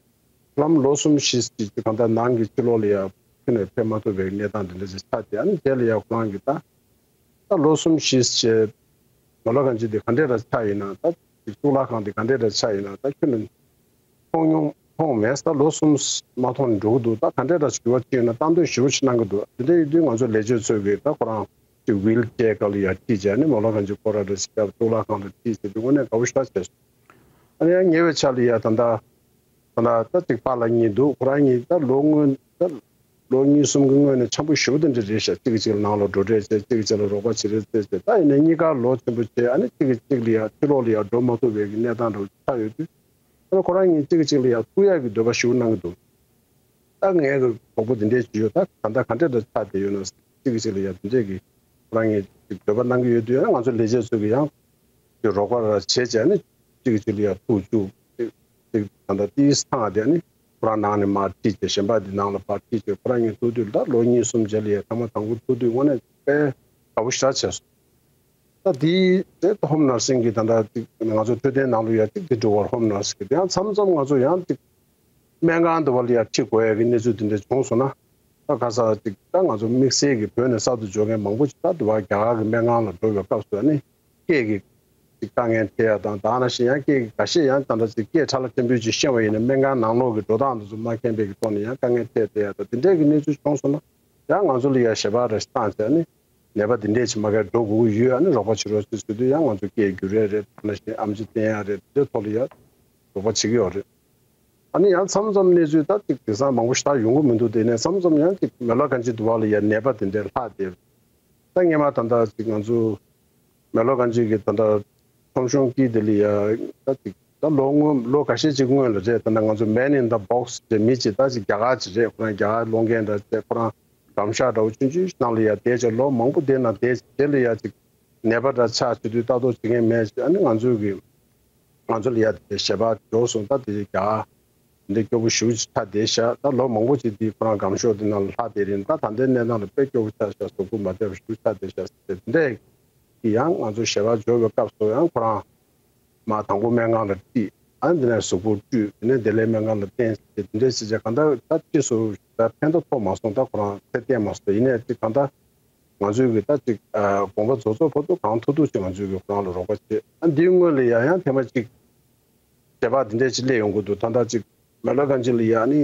ལམ་ལོ་གསུམ་བཞི་ཅིག་གང་ལྟར་ནང་གི་ཕྱི་ལོགས་ལ་ཡ་ཁྱོན་ནས་ཕེབས་མ་ཐུབ་པའི་གནས་སྟངས་དེ་འདྲ་ཅིག་ཆགས་ཏེ། ཨ་ནི་དེ་ལ་ཡ་ཁོ་རང་གིས་ད་ད་ལོ་གསུམ་བཞི་བྱས་མ་ལོ་གང་ཅི་དེ་ག་འདྲས་ར་ཆགས་ཡིན་ན། ད་ཅིག་གཙུག་ལག་ཁང་དེ་ག་འདྲས་ར་ཆགས་ཡིན་ན། ད་ཁྱོན་ནས་མཐོང་མྱོང་མཐོང་མེད། ད་ལོ་གསུམ་མ་མཐོང་ནས་འགྲོ་གི་འདུག་ད་ག་འདྲས་ར་ཞུ་བ་ཅིག་ཡོད་ན་གཏམ་འདོད་ཞེ་པོ་ཅིག་གནང་གི་འདུག་དེ་འདྲ་ཡོད་དུས་ང་ཚོ་ལས་བྱེད་ཚོས་གིས་ད་ཁོ་རང་ཅིག་ཝིལ་ཅེར་སྒང་ལ་ཡ་ཁྲིད་བྱས་ནས་མ་ལོ་གང་ཅི་སྐོར་ར་ར་ཞིག་བརྒྱབ། གཙུག་ལག་ཁང་ལ་ཁྲིད་བྱས་དུས་དངོས་གནས་དགའ་པོ་ཞེ་དྲག་བྱས་སོང་། ཨ་ནི་ཡང་ཉེ་བའི་ཆར་ལ་ཡ་ད་ལྟ་ད་ལྟ་ད་ཅིག་པཱ་ལགས་གཉིས་འདུག་ཁོ་རང་གཉིས་ད་ལོ་སྔོན་ད་ལོ་གཉིས་གསུམ་གྱི་སྔོན་ནས་འཆམ་པོ་ཞེ་པོ་དེ་འདྲ་རེད་ཤག་གཅིག་གིས་གཅིག་ལ་ནང་ལ་འགྲོ་གྲས་བྱས། གཅིག་གིས་གཅིག་ལ་རོགས་པ་བྱེད་རེས་བྱས་བྱས། ད་ཡིན་ནའི་གཉིས་ཀ་ལོ་ཆེན་པོ་བྱས། ཨ་ནི་གཅིག་གིས་གཅིག་ལ་ཡ་ཕྱི་ལོགས་ལ་ཡ་འགྲོ་མ་ཐུབ་པའི་གི་གནས་སྟངས་འདྲ་བོ་ཆགས་ཡོད་དུས། ཨ་ནི་ཁོ་རང་གཉིས་གཅིག་གིས་གཅིག་ལ་ཡ་ཐུག་ཡག་གི་འདོད་པ་ཞེ་པོ་གནང་གི་འདུག་ད་ངའི་གི་གྲོགས་པོ་དེ་འདྲས་ཅིག་ཡོད། ད་ག་འདྲ་ག་འདྲས་འདྲ་ཆགས་བསྡད་ཡོད་ན། གཅིག་གིས་གཅིག་ལ་ཡ་དེ་འདྲས་ཀྱི་ཁོ་རང་གཉིས་ཅིག་འདོད་པ་གནང་གི་ཡོད་དུས། ཡང་ང་ཚོ་ལས་བྱེད་ཚོ་གིས་ཡང་ཅིག་རོགས་པ་ར་བྱས་བྱས་ནི་གཅིག་གིས་གཅིག་ལ་ཡ་ཐུག་བཅུག་ཅིག་ཅིག་ད་ལྟ་ཏིས་ཐང་དེ་ནི་ཁོ་རང་ནང་ནས་མར་ཁྲིད་བྱས། གཞན་པ་འདི་ནང་ལ་ཕར་ཁྲིད་བྱས། ཁོ་རང་གཉིས་ཐུག་དུས་ད་ལོ་གཉིས་གསུམ་རྗེས་ལ་ཡ་ཐེངས་མ་དང་པོ་ཐུག་དུས་དངོས་གནས་དཔེ་དགའ་པོ་ཞེ་དྲག་བྱས་སོང་། ད་དེའི་དེ་ཧོམ་ནར་སིང་གི་ད་ལྟ་ཅིག་ང་ཚོ་འཕྲོད་བསྟེན་ནང་ལ་ཡ་ཅིག་དེ་འགྲོ་བར་ཧོམ་ནར་སིང་གི་དེ་ཡང་མཚམས་མཚམས་ང་ཚོ་ཡང་ཅིག་སྨན་ཁང་དུ་བ་ལ་ཡ་ཁྲིད་དགོས་ཡ་གི་གནས་ཚུལ་དེ་འདྲ་བྱུང་སོང་ན། ད་ག་ས་ཅིག་ད་ང་ཚོ་དམིགས་བསལ་གྱི་བོད་ནས་གསར་དུ་འབྱོར་མཁན་མང་པོ་ཅིག་ད་དུ་བ་རྒྱ་གར་གྱི་སྨན་ཁང་ལ་འགྲོ་བའི་སྐབས་སུ་ནི་སྐད་ཀྱི་ཅིག་དཀའ་ངལ་འཕྲད་ཡ་དང་། དེ་ནང་བཞིན་ཡང་སྐད་ཀྱི་ཁ་ཤས་ཡང་ད་ལྟ་ཅིག་སྐད་ཕྲ་ལ་ཆེན་པོས་ཅིག་བཤད་པ་ཡིན་ན་སྨན་ཁང་ནང་ལོགས་ཀྱི་འགྲོ་སྟངས་དེ་ཚོ་མ་མཁྱེན་པའི་གི་ཐོག་ནས་ཡང་དཀའ་ངལ་འཕྲད་བསྡད་ཡ་དང་། དེ་འདྲའི་གི་གནས་ཚུལ་བྱུང་སོང་ན་ཡང་ང་ཚོ་ལ་ཡ་ཞལ་པར་རེ་བཏང་བྱས་ནི་ནད་པ་འདི་འདྲས་ཅིག་མ་གིར་འགྲོ་དགོས་ཀྱི་ཡོད། ཨ་ནི་རོགས་པ་བྱེད་རོགས་ཞེས་ཟེར་དུས་ཡང་ང་ཚོ་སྐད་བསྒྱུར་ཡ་རེད། དེ་ནང་བཞིན་ཨེམ་ཆི་བསྟན་ཡ་རེད། དེ་ཚོའི་ཐོག་ལ་ཡ་རོགས་པ་བྱེད་ཀྱི་ཡོད་རེད། ཨ་ནི་ཡང་མཚམས་མཚམས་གནས་ཚུལ་ད་ཅིག་དེང་སང་མང་པོ་ཞེ་དྲག་ཡོང་གི་མི་འདུག་དེ་ནས་མཚམས་མཚམས་ཡང་ཅིག་མེ་ལོ་གན་ཇི་དུ་བ་ལ་ཡ་ནད་པ་དེ་འདྲའི་ལྷག་བསྡད། ད་སྔོན་མ་ད་ལྟ་ཅིག་ང་ཚོ་མེ་ལོ་གན་ཇི་གི་ད་ལྟ་ཁྲོམ་གཞུང་དཀྱིལ་དེ་ལ་ཡ་ད་ཅིག་ད་ལོ་སྔོན་ལོ་ཁ་ཤས་ཅིག་སྔོན་ལ་རེད། ད་ལྟ་ང་ཚོ་Man in the Box་ཅེས་མི་ཅིག་ད་ཅིག་རྒྱ་གར་ཅིག་རེད། ཁོ་རང་རྒྱ་གར་སློང་མཁན་འདྲ་བྱས། ཁོ་རང་སྒམ་ཤག་འདྲ་བོ་ཆུང་ཆུང་ནང་ལ་ཡ་བསྡད་བྱས་ལོ་མང་པོ་དེ་ནང་བསྡད། དེ་ལ་ཡ་ཅིག་ནད་པ་འདྲ་ཆགས་བྱེད་དུས་ལྟ་རྟོག་བྱེད་མཁན་མེད་ཅིག་ཨ་ནི་ང་ཚོ་གི་ང་ཚོ་ལ་ཡ་དེ་ཞལ་པར་འབྱོར་སོང་། ད་དེ་རྒྱ་འདི་སྐྱོ་པོ་ཞེ་པོ་ཅིག་ཆགས་བསྡད་ཤག་ད་ལོ་མང་པོ་ཅིག་འདི་ཁོ་རང་སྒམ་ཤོག་འདི་ནང་ལ་ལྷག་བསྡད་རིང་ད་ད་ལྟའི་གནས་སྟངས་ལ་དཔེ་སྐྱོ་པོ་ཆགས་ཤག་གཟུགས་པོ་མ་བདེ་བ་ཞེ་པོ་ཆགས་བསྡད་ཤག་ཟེར་དེ་འདྲས་ཀྱི་ཡང་ང་ཚོ་ཞལ་པར་འབྱོར་བའི་སྐབས་སུ་ཡང་ཁོ་རང་མར་དང་པོ་སྨན་ཁང་ལ་ཁྲིད། ཨ་ནི་དེ་ནས་གཟུགས་པོ་བཀྲུས། དེ་ནས་བདེ་ལེགས་སྨན་ཁང་ལ་བསྟན་ཟེར་དེ་འདྲས་བྱས་བྱས་གང་ལྟར་ད་ཕྱིས་སུ་ད་ཕན་ཐོགས་ཐོགས་མ་སོང་། ད་ཁོ་རང་ཚེ་བརྟན་མ་སོང་། ཡིན་ནའི་ཅིག་གང་ལྟར་ང་ཚོའི་གི་ད་ཅིག་ཨ་དགོངས་པ་རྫོགས་རྫོགས་བར་དུ་གང་ཐུབ་ཐུབ་ཅིག་ང་ཚོའི་གི་ཁོ་རང་ལ་རོགས་པ་བྱེད། ཨ་འདིའི་སྔོན་ལ་ཡང་ཡང་ཐེངས་མ་གཅིག་ཞལ་པར་འདི་འདྲས་ཅིག་སླེབས་ཡོང་གི་འདུག་ད་ལྟ་ཅིག་མེ་ལོ་གན་ཇི་ལ་ཡ་ནི་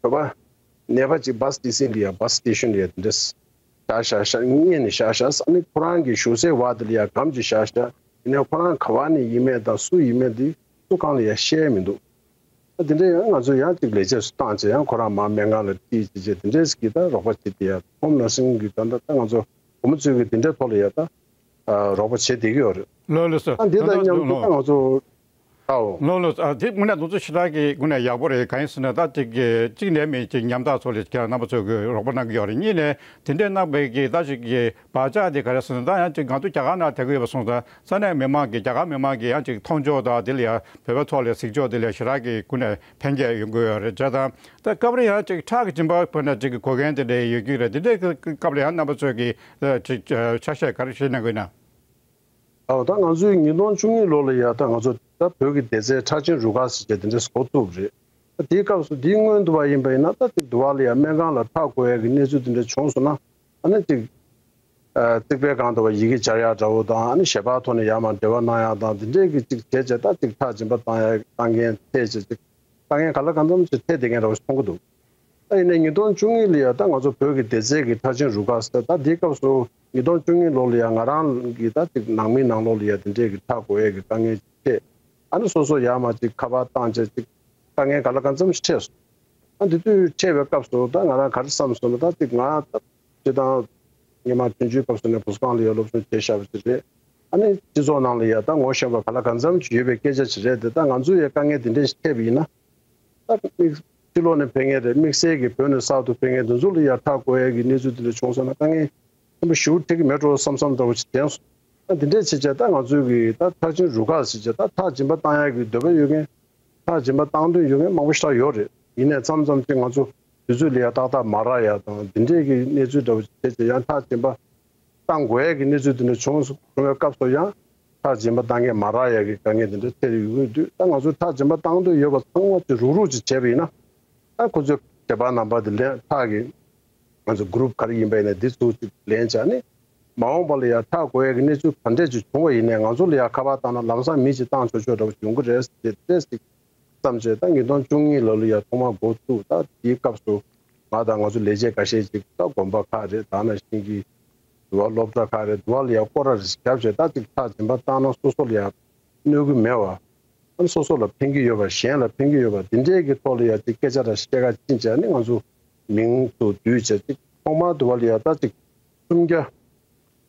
བོད་པ་ནད་པ་ཅིག་བཱས་སི་སི་ཊི་སན་ལ་ཡ་བཱས་སི་ཊེ་ཤན་ལ་ཡ་འདི་འདྲས་བཞག་བཞག་བཞག་གཉིད་ནས་བཞག་བཞག་ཨ་ནི་ཁོ་རང་གི་བཞུགས་སའི་བར་དེ་ལ་ཡ་སྒམ་ཅིག་བཞག་བཞག་ཡིན་ནའི་ཁོ་རང་ག་བ་ནས་ཡིན་མིན་དང་སུ་ཡིན་མིན་འདི་སུ་གང་ལ་ཡ་བཤད་མི་འདུག་ཨ་དེ་འདྲས་ཡང་ང་ཚོ་ཡང་ཅིག་ལས་བྱེད་སུ་བཏང་བྱས་ཡང་ཁོ་རང་མར་སྨན་ཁང་ལ་ཁྲིད་བྱས་བྱས་དེ་འདྲས་ཀྱི་ད་རོགས་པ་བྱེད་དེ་ཡ་ཧོམ་ནར་སིང་གི་ད་ད་ད་ང་ཚོ་བུ་མོ་ཚོའི་གི་དེ་འདྲའི་ཐོག་ལ་ཡ་ད་ཨ་རོགས་པ་བྱེད་བསྡད་ཀྱི་ཡོད་རེད། ལགས་ལགས་སོ། ཨ་འདི་དང་མཉམ་དུ་ད་ང་ཚོ་ཨའོ། ལགས་ལགས་སོ། ཨ་དེ་དངོས་གནས་དུང་ཕྱུར་ཞེ་དྲག་གི་དངོས་གནས་ཡག་པོ་རེད། གང་ཡིན་ཟེར་ན་ད་ཅིག་གཅིག་ནས་མི་ཅིག་ཉམ་ཐག་ཚོ་ལ་ཁྱེད་རང་རྣམ་པ་ཚོས་གི་རོགས་པ་གནང་གི་ཡོད་རེད། གཉིས་ནས་དེ་འདྲའི་གནང་བའི་གི་ད་ཅིག་གི་བག་ཆགས་དེ་ག་རེ་ཟེར་ན་ད་ཡང་ཅིག་ང་ཚོ་རྒྱ་གར་ནང་བསྡད་ཀྱི་ཡོད་པ་སོང་ཙང་ས་གནས་མི་མང་གི་རྒྱ་གར་མི་མང་གི་ཡང་ཅིག་མཐོང་ཕྱོགས་དང་དེ་ལ་ཡང་བོད་པའི་ཐོག་ལ་གཟིགས་ཕྱོགས་དེ་ལ་ཞེ་དྲག་གི་དངོས་གནས་ཕན་ཁྱད་ཡོང་གི་ཡོད་རེད། བྱས་ཙང་ད་སྐབས་རེ་ཡང་ཅིག་ཁྲག་གི་སྦྱིན་པ་དཔེར་ན་ཅིག་གི་དགོས་མཁན་དེ་འདྲ་ཡོད་ཀྱི་རེད། དེ་འདྲའི་སྐབས་ལ་ཡང་རྣམ་པ་ཚོས་ཀྱི་ཅིག་ཆ་ཤས་ག་རེ་བཞེས་གནང་གི་ཡོད་ན། ཨོ་ད་ང་ཚོས་ཉིས་སྟོང་བཅུ་གཉིས་ལོ་ལ་ཡ་ད་ང་ཚོ་ད་བོད་ཀྱི་སྡེ་ཚན་ཁྲག་སྦྱིན་རུ་ཁག་ཟེར་བྱས་དེ་འདྲས་འགོ་བཙུགས་པ་རེད། ད་དེའི་སྐབས་སུ་དེའི་སྔོན་དུ་བ་ཡིན་པ་ཡིན་ན་ད་ཅིག་དུ་བ་ལ་ཡ་སྨན་ཁང་ལ་ཁྲག་དགོས་ཡ་གི་གནས་ཚུལ་དེ་འདྲ་བྱུང་སོང་ན་ཨ་ནི་ཅིག་ཨ་རྩིག་པའི་སྒང་དུ་བ་ཡི་གེ་སྦྱར་ཡ་འདྲ་བོ་དང་ཨ་ནི་ཞལ་པར་ཐོག་ནས་ཡར་མར་འབྲེལ་བ་གནང་ཡ་དང་དེ་འདྲས་ཀྱི་ཅིག་བྱས་བྱས་ད་ཅིག་ཁྲག་སྦྱིན་པ་བཏང་ཡ་བཏང་མཁན་ཐེ་བྱས་ཅིག་བཏང་མཁན་ག་ལ་གང་འཚམ་ཅིག་ཐེ་བསྡད་མཁན་འདྲ་བོ་ཞིག་མཐོང་གི་འདུག་ད་ཡིན་ནའི་ཉིས་སྟོང་བཅུ་གཉིས་ལ་ཡ་ད་ང་ཚོ་བོད་ཀྱི་སྡེ་ཚན་གྱི་ཁྲག་སྦྱོང་རུ་ཁག་ཟེར། ད་དེའི་སྐབས་སུ་ཉིས་སྟོང་བཅུ་གཉིས་ལོ་ལ་ཡ་ང་རང་གི་ད་ཅིག་ནང་མིའི་ནང་ལོགས་ལ་ཡ་དེ་འདྲས་ཀྱི་ཁྲག་དགོས་ཡས་ཀྱི་དཀའ་ངལ་ཅིག་འཕྲད། ཨ་ནི་སོ་སོ་ཡར་མར་ཅིག་ཁ་པར་བཏང་བྱས་ཅིག་དཀའ་ངལ་ག་ལ་གང་འཚམ་ཞིག་འཕྲད་སོང་། ཨ་དེ་དུས་འཕྲད་པའི་སྐབས་སུ་ད་ང་རང་ག་རེ་བསམ་སོང་ན། ད་ཅིག་ང་ད་སྤྱིར་བཏང་སྔོན་མ་ཆུང་ཆུང་སྐབས་སུ་ནས་བུ་སྒང་ལ་ཡ་སློབ་སྦྱོང་བྱས་བཞག་པ་ཅིག་རེད། ཨ་ནི་སྤྱི་ཚོགས་ནང་ལ་ཡ་ད་ངོ་ཤེས་པ་ག་ལ་གང་འཚམ་ཅིག་ཡོད་པའི་སྐད་ཆ་ཅིག་རེད་དེ། ད་ང་ཚོ་ཡ་དཀའ་ངལ་དེ་འདྲས་ཞིག་འཕྲད་པ་ཡིན་ན། ད་དམིགས་ཕྱི་ལོགས་ནས་ཕན་ངེས་རེད། དམིགས་བསལ་གྱི་བོད་ནས་གསར་དུ་ཕེབས་མཁན་དེ་ཚོ་ལ་ཡ་ཁྲག་དགོས་ཡས་ཀྱི་གནས་ཚུལ་དེ་འདྲ་བྱུང་སོང་ན་དཀའ་ངལ་ཆེན་པོ་ཞེ་པོ་འཕྲད་ཀྱི་མེད་འགྲོ་བསམ་བསམ་འདྲ་བོ་ཞིག་དྲན་སོང་། ད་འདི་འདྲས་བྱས་བྱས་ད་ང་ཚོའི་གི་ད་ཁྲག་སྦྱོང་རུ་ཁག་ཟེར་བྱས། ད་ཁྲག་སྦྱིན་པ་བཏང་ཡས་ཀྱི་འདོད་པ་ཡོད་མཁན། ཁྲག་སྦྱིན་པ་བཏང་འདོད་ཡོད་མཁན་མང་པོ་ཞེ་དྲག་ཡོད་རེད། ཡིན་ནའི་མཚམས་མཚམས་ཅིག་ང་ཚོ་དུས་ཚོད་ལ་ཡ་ཏག་ཏག་མ་རག་ཡ་དང་། འདི་འདྲས་ཀྱི་གནས་ཚུལ་འདྲ་བོ་ཞིག་བྱས་བྱས་ཡང་ཁྲག་སྦྱིན་པ་བཏང་དགོས་ཡས་ཀྱི་གནས་ཚུལ་དེ་འདྲ་བྱུང་བྱུང་བའི་སྐབས་སུ་ཡང་ཁྲག་སྦྱིན་པ་བཏང་མཁན་མ་རག་ཡས་ཀྱི་དཀའ་ངལ་དེ་འདྲ་འཕྲད་ཡོང་གི་འདུག་ད་ང་ཚོས་ཁྲག་སྦྱིན་པ་བཏང་འདོད་ཡོད་པ་ཚང་མ་ཅིག་རུག་རུག་ཅིག་བྱས་པ་ཡིན་ན། ད་ཁོ་ཚོས་དེ་བར་ནམ་བར་དེ་ལས་ཁྲག་གི་ང་ཚོ་གུ་རུབ་ག་རེ་ཡིན་པ་ཡིན་ནའི་འདི་ཚོ་ཅིག་ལེན་བྱས་ནས། མ་འོངས་པ་ལ་ཡ་ཁྲག་དགོས་ཡས་ཀྱི་གནས་ཚུལ་ག་འདྲས་ཅིག་བྱུང་བ་ཡིན་ནའི་ང་ཚོ་ལ་ཡ་ཁ་པར་བཏང་ན་ལམ་སང་མི་ཅིག་བཏང་ཆོག་ཆོག་འདྲ་བོ་ཡོང་གི་རེད་ཟེར་ཏེ་ཅིག་བསམ་བྱས། ད་ཉིས་སྟོང་བཅུ་གཉིས་ལོ་ལ་ཡ་ཐོག་མར་འགོ་བཙུགས། ད་དེའི་སྐབས་སུ་ང་དང་ང་ཚོ་ལས་བྱེད་འགའ་ཤས་ཅིག་ད་དགོན་པ་ཁག་རེད། ད་ནང་བཞིན་གྱི་འདུལ་བ་སློབ་གྲྭ་ཁག་རེད། འདུལ་བ་ལ་ཡ་སྐོར་ར་རེ་ཞིག་བརྒྱབ་བྱས། ད་ཅིག་ཁྲག་སྦྱིན་པ་བཏང་ན་སོ་སོ་ལ་ཡ་གནོད་ཀྱི་མེད་པ། ཨ་ནི་སོ་སོ་ལ་ཕན་གྱི་ཡོད་པ། གཞན་ལ་ཕན་གྱི་ཡོད་པ། དེ་འདྲས་ཀྱི་ཐོག་ལ་ཡ་ཅིག་སྐད་ཆ་ར་བཤད་ག་ཕྱིན་བྱས་ནས་ང་ཚོ་མིང་དུ་བསྡུས་བྱས། ཅིག་ཐོག་མར་དུ་བ་ལ་ཡ་ད་ཅིག་སུམ་བརྒྱ།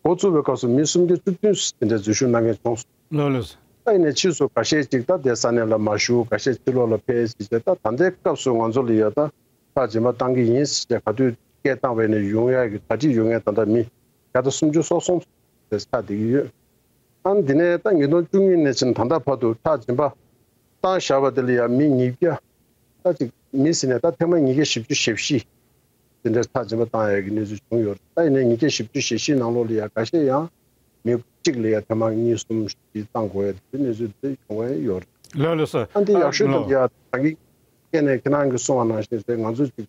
འགོ་བཙུགས་པའི་སྐབས་སུ་མི་སུམ་བརྒྱ་བཅུ་བདུན་དེ་འདྲ་འཛུལ་ཞུགས་གནང་མཁན་བྱུང་སོང་། ལགས་ལགས། ད་ཡིན་ནའི་ཕྱིས་སུ་འགའ་ཤས་ཅིག་ད་དེ་ས་གནས་ལ་མ་བཞུགས། འགའ་ཤས་ཕྱི་ལོགས་ལ་ཕེབས་ཟེར་བྱས། ད་ད་ལྟའི་སྐབས་སུ་ང་ཚོ་ལ་ཡ་ད་ཁྲག་སྦྱིན་པ་བཏང་གི་ཡིན་ཟེར་བྱས་ག་དུས་སྐད་བཏང་བ་ཡིན་ནའི་ཡོང་ཡ་གི་གྲ་སྒྲིག་ཡོད་མཁན་ད་ལྟ་མི་བརྒྱ་དང་སུམ་ཅུ་སོ་གསུམ་དེ་ཆགས་བསྡད་ཀྱི་ཡོད། ཨ་ནི་འདི་ནས་ད་ཉིས་སྟོང་བཅུ་གཉིས་ནས་བྱས་ནས་ད་ལྟ་བར་དུ་ཁྲག་སྦྱིན་པ་བཏང་བཞག་པ་དེ་ལ་ཡ་མི་ཉིས་བརྒྱ། ད་ཅིག་མི་ཟེར་ནས་ད་ཐེངས་མ་ཉིས་བརྒྱ་བཞི་བཅུ་ཞེ་བཞི་དེ་འདྲའི་ཁྲག་སྦྱིན་པ་བཏང་ཡག་གི་གནས་ཚུལ་བྱུང་ཡོད་རེད། ད་ཡིན་ནའི་ཉིས་བརྒྱ་བཞི་བཅུ་ཞེ་བཞི་ནང་ལོགས་ལ་ཡ་འགའ་ཤས་ཡང་མི་གཅིག་ལ་ཡ་ཐེངས་མ་གཉིས་གསུམ་བཞི་བཏང་དགོས་ཡ་དེ་གནས་ཚུལ་དེ་བྱུང་བ་ཡོད་རེད། ལགས་ལགས་སོ། ཨ་འདི་ཡག་ཤོས་དེ་ལ་ཡ་ད་གིན་སྐད་ནས་ཁྱེད་རང་གིས་གསུངས་པ་ནང་བཞིན་རེད། ང་ཚོ་ཅིག་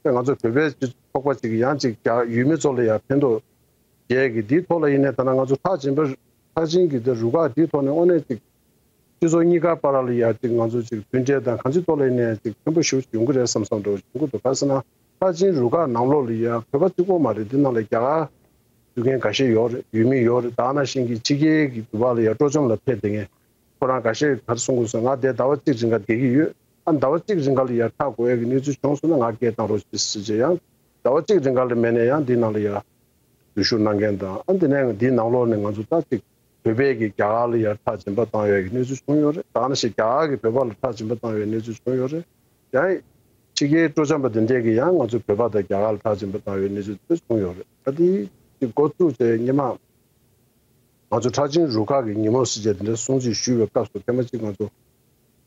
ང་ཚོ་བོད་པའི་སྤྱི་ཚོགས་པ་ཅིག་ཡང་ཅིག་རྒྱ་ཡུལ་མི་ཚོ་ལ་ཡ་ཕན་ཐོགས་རྒྱས་ཀྱི་འདིའི་ཐོག་ལ་ཡིན་ནའི་ད་ནང་ང་ཚོ་ཁྲག་སྦྱིན་པ་ཁྲག་སྦྱིན་གྱི་འདི་རུ་ཁག་འདིའི་ཐོག་ནས་དངོས་གནས་ཅིག་སྤྱི་ཚོགས་གཉིས་ཀ་བར་ལ་ཡ་ཅིག་ང་ཚོ་ཅིག་མཐུན་འབྲེལ་དང་གང་ཅིའི་ཐོག་ལ་ཡིན་ནའི་ཅིག་ཕན་པོ་ཞེ་པོ་ཅིག་ཡོང་གི་རེད་བསམ་བསམ་འདྲ་བོ་ཅིག་ཡོང་གི་འདུག་ག་ཟེར་ན། ཁྲག་སྦྱིན་རུ་ཁག་ནང་ལོགས་ལ་ཡ་བོད་པ་གཅིག་པོ་མ་རེད། འདི་ནང་ལ་རྒྱ་གར་འཛུལ་མཁན་འགའ་ཤས་ཡོད་རེད། ཡུལ་མི་ཡོད་རེད། ད་ནང་བཞིན་གྱི་ཕྱི་རྒྱལ་གྱི་འདུ་བ་ལ་ཡ་སྤྲོ་འཆམ་ལ་ཕེབས་བསྡད་མཁན་ཁོ་རང་འགའ་ཤས་ག་རེ་གསུང་གི་སོང་། ང་འདིར་ཟླ་བ་གཅིག་རིང་ག་བསྡད་ཀྱི་ཡོད། ཨ་ཟླ་བ་གཅིག་རིང་ག་ལ་ཡ་ཁྲག་དགོས་ཡ་གི་གནས་ཚུལ་བྱུང་སོང་ན་ང་སྐད་བཏང་རོགས་ཞེས་ཟེར་བྱས། ཡང་ཟླ་བ་གཅིག་རིང་ག་ལ་མེད་ནའི་ཡང་འདི་ནང་ལ་ཡ་འཛུལ་ཞུགས་གནང་མཁན་དང་། ཨ་འདི་ནས་འདིའི་ནང་ལོགས་ནས་ང་ཚོ་ད་ཅིག་བོད་པས་ཀྱི་རྒྱ་གར་ལ་ཡ་ཁྲག་སྦྱིན་པ་བཏང་ཡོད་ཀྱི་གནས་ཚུལ་བྱུང་ཡོད་རེད། ད་ནང་བཞིན་རྒྱ་གར་གྱི་བོད་པ་ལ་ཁྲག་སྦྱིན་པ་བཏང་ཡོད་གནས་ཚུལ་བྱུང་ཡོད་རེད། ཡང་ཕྱི་རྒྱལ་སྤྲོ་འཆམ་པ་འདི་འདྲས་ཀྱིས་ཡང་ང་ཚོ་བོད་པ་དང་རྒྱ་གར་ལ་ཁྲག་སྦྱིན་པ་བཏང་ཡོད་གནས་ཚུལ་དེ་བྱུང་ཡོད་རེད། ད་དེ་ཅིག་འགོ་བཙུགས་བྱས་སྔོན་མ་ང་ཚོ་ཁྲག་སྦྱིན་རུ་ཁག་གི་ཉིན་མོ་ཟེར་བྱས་དེ་འདྲའི་སྲུང་བརྩི་ཞུས་པའི་སྐབས་སུ་ཐེངས་མ་གཅིག་ང་ཚོ་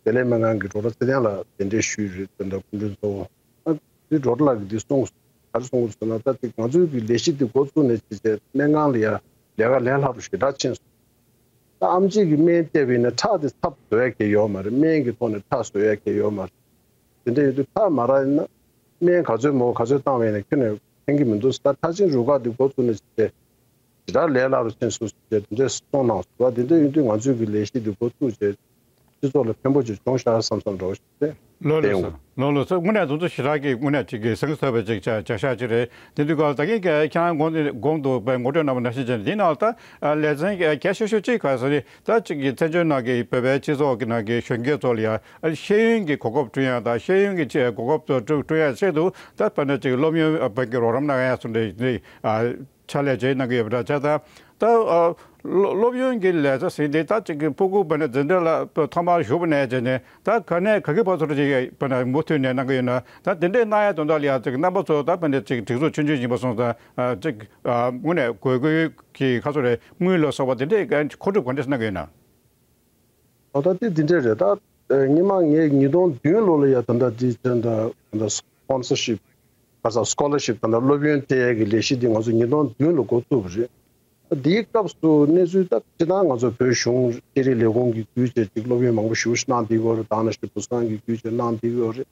བདེ་ལེགས་སྨན་ཁང་གི་ཌོག་ཊར་ཚེ་བརྟན་ལགས་གདན་འདྲེན་ཞུས་རེད། དེ་འདྲ་སྐུ་མགྲོན་གཙོ་བོ། ཨ་དེ་ཌོག་ཊར་ལགས་ཀྱིས་འདི་གསུངས། ག་རེ་གསུངས་ཟེར་ན། ད་ཅིག་ང་ཚོའི་གི་ལས་གཞི་འདི་འགོ་བཙུགས་ནས་བྱས་བྱས་སྨན་ཁང་ལ་ཡ་ལས་ཀ་ལས་སླ་པོ་ཞེ་དྲག་ཕྱིན་སོང་། ད་ཨེམ་ཆི་གིས་སྨན་བལྟས་པ་ཡིན་ན་ཁྲག་དེ་ཚབ་བཟོ་ཡ་གང་ཡོད་མ་རེད། སྨན་གྱི་ཐོག་ནས་ཁྲག་བཟོ་ཡ་གང་ཡོད་མ་རེད། དེ་འདྲ་ཡིན་དུས་ཁྲག་མ་རག་ཡིན་ན་སྨན་ག་ཚོད་མོ་ག་ཚོད་བཏང་བ་ཡིན་ན་ཁྱོན་ནས་ཕན་གྱི་མི་འདུག་ཟེར། ད་ཁྲག་སྦྱིན་རུ་ཁག་འདི་འགོ་བཙུགས་ནས་བྱས་ཞེ་དྲག་ལས་སླ་རུ་ཕྱིན་སོང་ཟེར་དེ་འདྲ་གསུངས་གནང་སོང་བ། དེ་འདྲ་ཡིན་དུས་ང་ཚོའི་གི་ལས་གཞི་འདི་འགོ་བཙུགས་བྱས་སྤྱི་ཚོགས་ལ་ཕན་པོ་ཅིག་བྱུང་ཤག་བསམ་བསམ་འདྲ་བོ་ཞིག་རེད། ལགས་ལགས་སོ། ལགས་ལགས་སོ། དངོས་གནས་དེ་ཚོ་ཞེ་དྲག་གི་དངོས་གནས་ཅིག་གི་སེམས་འཚབ་པའི་ཅིག་བྱ་བྱ་བཞག་ཅིག་རེད། དེ་དུས་སྐབས་ད་གིན་ག་ཁྱེད་རང་གོང་གོང་དུ་དཔེ་ངོ་སྤྲོད་གནང་བ་ནང་བཞིན་བྱས་ནས་འདི་ནང་ལ་ད་ལེ་ཚན་གལ་ཆེ་ཤོས་གཅིག་ག་ཟེར་ན། ད་ཅིག་གི་བཙན་བྱོལ་ནང་གི་བོད་པའི་སྤྱི་ཚོགས་ཀྱི་ནང་གི་གཞོན་སྐྱེས་ཚོ་ལ་ཡང་ཤེས་ཡོན་གྱི་གོ་སྐབས་བསྐྲུན་ཡ་དང་། ཤེས་ཡོན་གྱི་ཆེད་གོ་སྐབས་བསྐྲུན་ཡ་ཆེད་དུ་ད་དཔེར་ན་ཅིག་སློབ་ཡོན་བོད་ཀྱི་རོགས་རམ་གནང་ཡ་སོགས་འདི་འདི་ཕྱག་ལས་བྱེད་གནང་གི་ཡོད་པ་འདྲ་ཆགས་ཙང་། ད་ཨ་སློབ་སློབ་ཡོན་གྱི་ལས་བྱ་ཟིན་ཏེ་ད་ཅིག་གི་ཕྲུ་གུ་བ་ནས་འཛིན་གྲྭ་ལ་ཐོག་མར་ཞུགས་པ་ནས་བྱས་ནས་ད་ག་ནས་ག་གི་བར་དུ་ཅིག་བ་ནས་མུ་མཐུད་ནས་གནང་གི་ཡོད་ན། ད་དེ་འདྲས་གནང་ཡ་དོན་དག་ལ་ཡང་ཅིག་རྣམ་པ་ཚོ་ད་བ་ནས་ཅིག་སྒྲིག་འཛུགས་ཆུང་ཆུང་ཡིན་པ་སོང་ཙང་ཅིག་དངོས་གནས་དགོས་མཁོ་གི་ཁ་ཚོ་རེ་དངུལ་ལ་སོགས་པ་དེ་འདྲས་མཁོ་སྒྲུབ་ག་འདྲས་གནང་གི་ཡོད་ན། ཨོ་ད་དེ་འདི་འདྲས་རེད། ད་ཨ་སྔོན་མ་ངས་ཉིས་སྟོང་བདུན་ལོ་ལ་ཡ་ད་ལྟ་དེ་ད་ལྟ་ད་ལྟ་སི་པོན་སར་ཤིབ་ག་ས་སི་ཀོ་ལར་ཤིབ་ད་ལྟ་སློབ་ཡོན་སྤྲད་ཡས་ཀྱི་ལས་གཞི་འདི་ང་ཚོ་ཉིས་སྟོང་བདུན་ལ་འགོ་བཙུགས་པ་རེད། ད་དེའི་སྐབས་སུ་གནས་ཚུལ་ད་སྤྱིར་བཏང་ང་ཚོ་བོད་གཞུང་ཤེས་རིག་ལས་ཁུངས་ཀྱིས་བརྒྱུད་བྱས་ཅིག་སློབ་ཡོན་མང་པོ་ཞེ་པོ་ཞིག་གནང་བསྡད་ཡོད་རེད། ད་ནང་བཞིན་བུ་སྒང་གིས་བརྒྱུད་བྱས་གནང་བསྡད་ཡོད་རེད།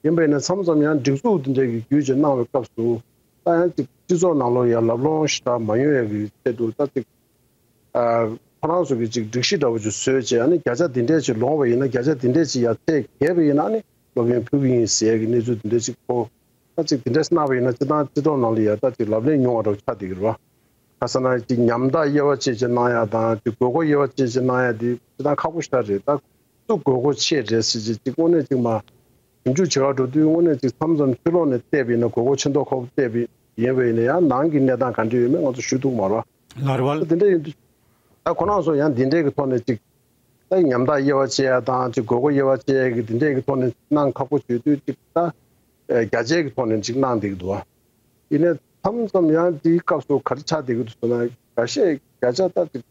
ཡིན་པས་ན་མཚམས་མཚམས་ཡང་སྒྲིག་འཛུགས་འདི་འདྲ་གིས་བརྒྱུད་བྱས་གནང་བའི་སྐབས་སུ་ད་ཡང་ཅིག་སྤྱི་ཚོགས་ནང་ལོགས་ཡ་ལམ་ལྷོང་ཞེ་དྲག་མ་ཡོང་ཡས་ཀྱི་ཆེད་དུ་ད་ཅིག་ཨ་ཁོ་རང་ཚོ་གིས་ཅིག་སྒྲིག་གཞི་འདྲ་བོ་ཅིག་བཟོས་བྱས། ཨ་ནི་བརྒྱ་ཆ་འདི་འདྲས་ཅིག་ལོངས་པ་ཡིན་ན། བརྒྱ་ཆ་འདི་འདྲས་ཅིག་ཡར་ཚད་བརྒལ་བ་ཡིན་ན་ཨ་ནི་སློབ་ཡོན་ཕུལ་གྱི་ཡིན་ཟེར་ཡས་ཀྱི་གནས་ཚུལ་འདི་འདྲས་ཅིག་ཁོ་ ད་ཅིག་དེ་འདྲས་གནང་བ་ཡིན་ན་སྤྱིར་བཏང་སྤྱི་ཚོགས་ནང་ལ་ཡ་ད་ཅིག་ལབ་གླེང་ཉུང་བ་འདྲ་བོ་ཆགས་བསྡད་ཀྱི་རེད་བ། ཁ་སང་ན་ཅིག་ཉམ་ཐག་དབྱེ་བ་ཕྱེ་ཕྱེ་གནང་ཡ་དང་ཅིག་དགོས་མཁོ་དབྱེ་བ་ཕྱེ་ཕྱེ་གནང་ཡ་དེ་སྤྱིར་བཏང་ཁག་པོ་ཞེ་དྲག་རེད། ད་སུ་དགོས་མཁོ་ཆེ་རེད་ཟེར་ཅིག་ཅིག་དངོས་གནས་ཅིག་མ་ཞིབ་འཇུག་བྱེད་ག་འགྲོ་དུས་དངོས་གནས་ཅིག་མཚམས་མཚམས་ཕྱི་ལོགས་ནས་བལྟས་པ་ཡིན་ན་དགོས་མཁོ་ཆེ་མདོག་ཁ་པོ་བལྟས་པ་ཡིན་པ་ཡིན་ན་ཡང་ནང་གི་གནས་སྟངས་ག་འདྲ་ཡོད་མེད་ང་ཚོ་ཞུ་ཐུབ་མ་རེད། ལགས་རེད་བ། དེ་འདྲ་ཡིན་དུས་ད་ཁོ་རང་ཚོ་ཡང་འདི་འདྲའི་གི་ཐོག་ནས་ཅིག་ད་ཉམ་ཐག་དབྱེ་བ་ཕྱེ་ཡ་དང་ཅིག་དགོས་མཁོ་དབྱེ་བ་ཕྱེ་ཡ་གི་འདི་འདྲའི་གི་ཐོག་ནས་གནང་ཁག་པོ་བྱེད་དུས་ཅིག་ད་ཨ་བརྒྱ་ཆའི་གི་ཐོག་ནས་ཅིག་གནང་བསྡད་ཀྱི་འདུག་བ། ཡིན་ནའི་མཚམས་མཚམས་ཡང་དེའི་སྐབས་སུ་ག་རེ་ཆགས་བསྡད་ཀྱི་འདུག་ཟེར་ན་འགའ་ཤས་བརྒྱ་ཆ་ད་ཅིག་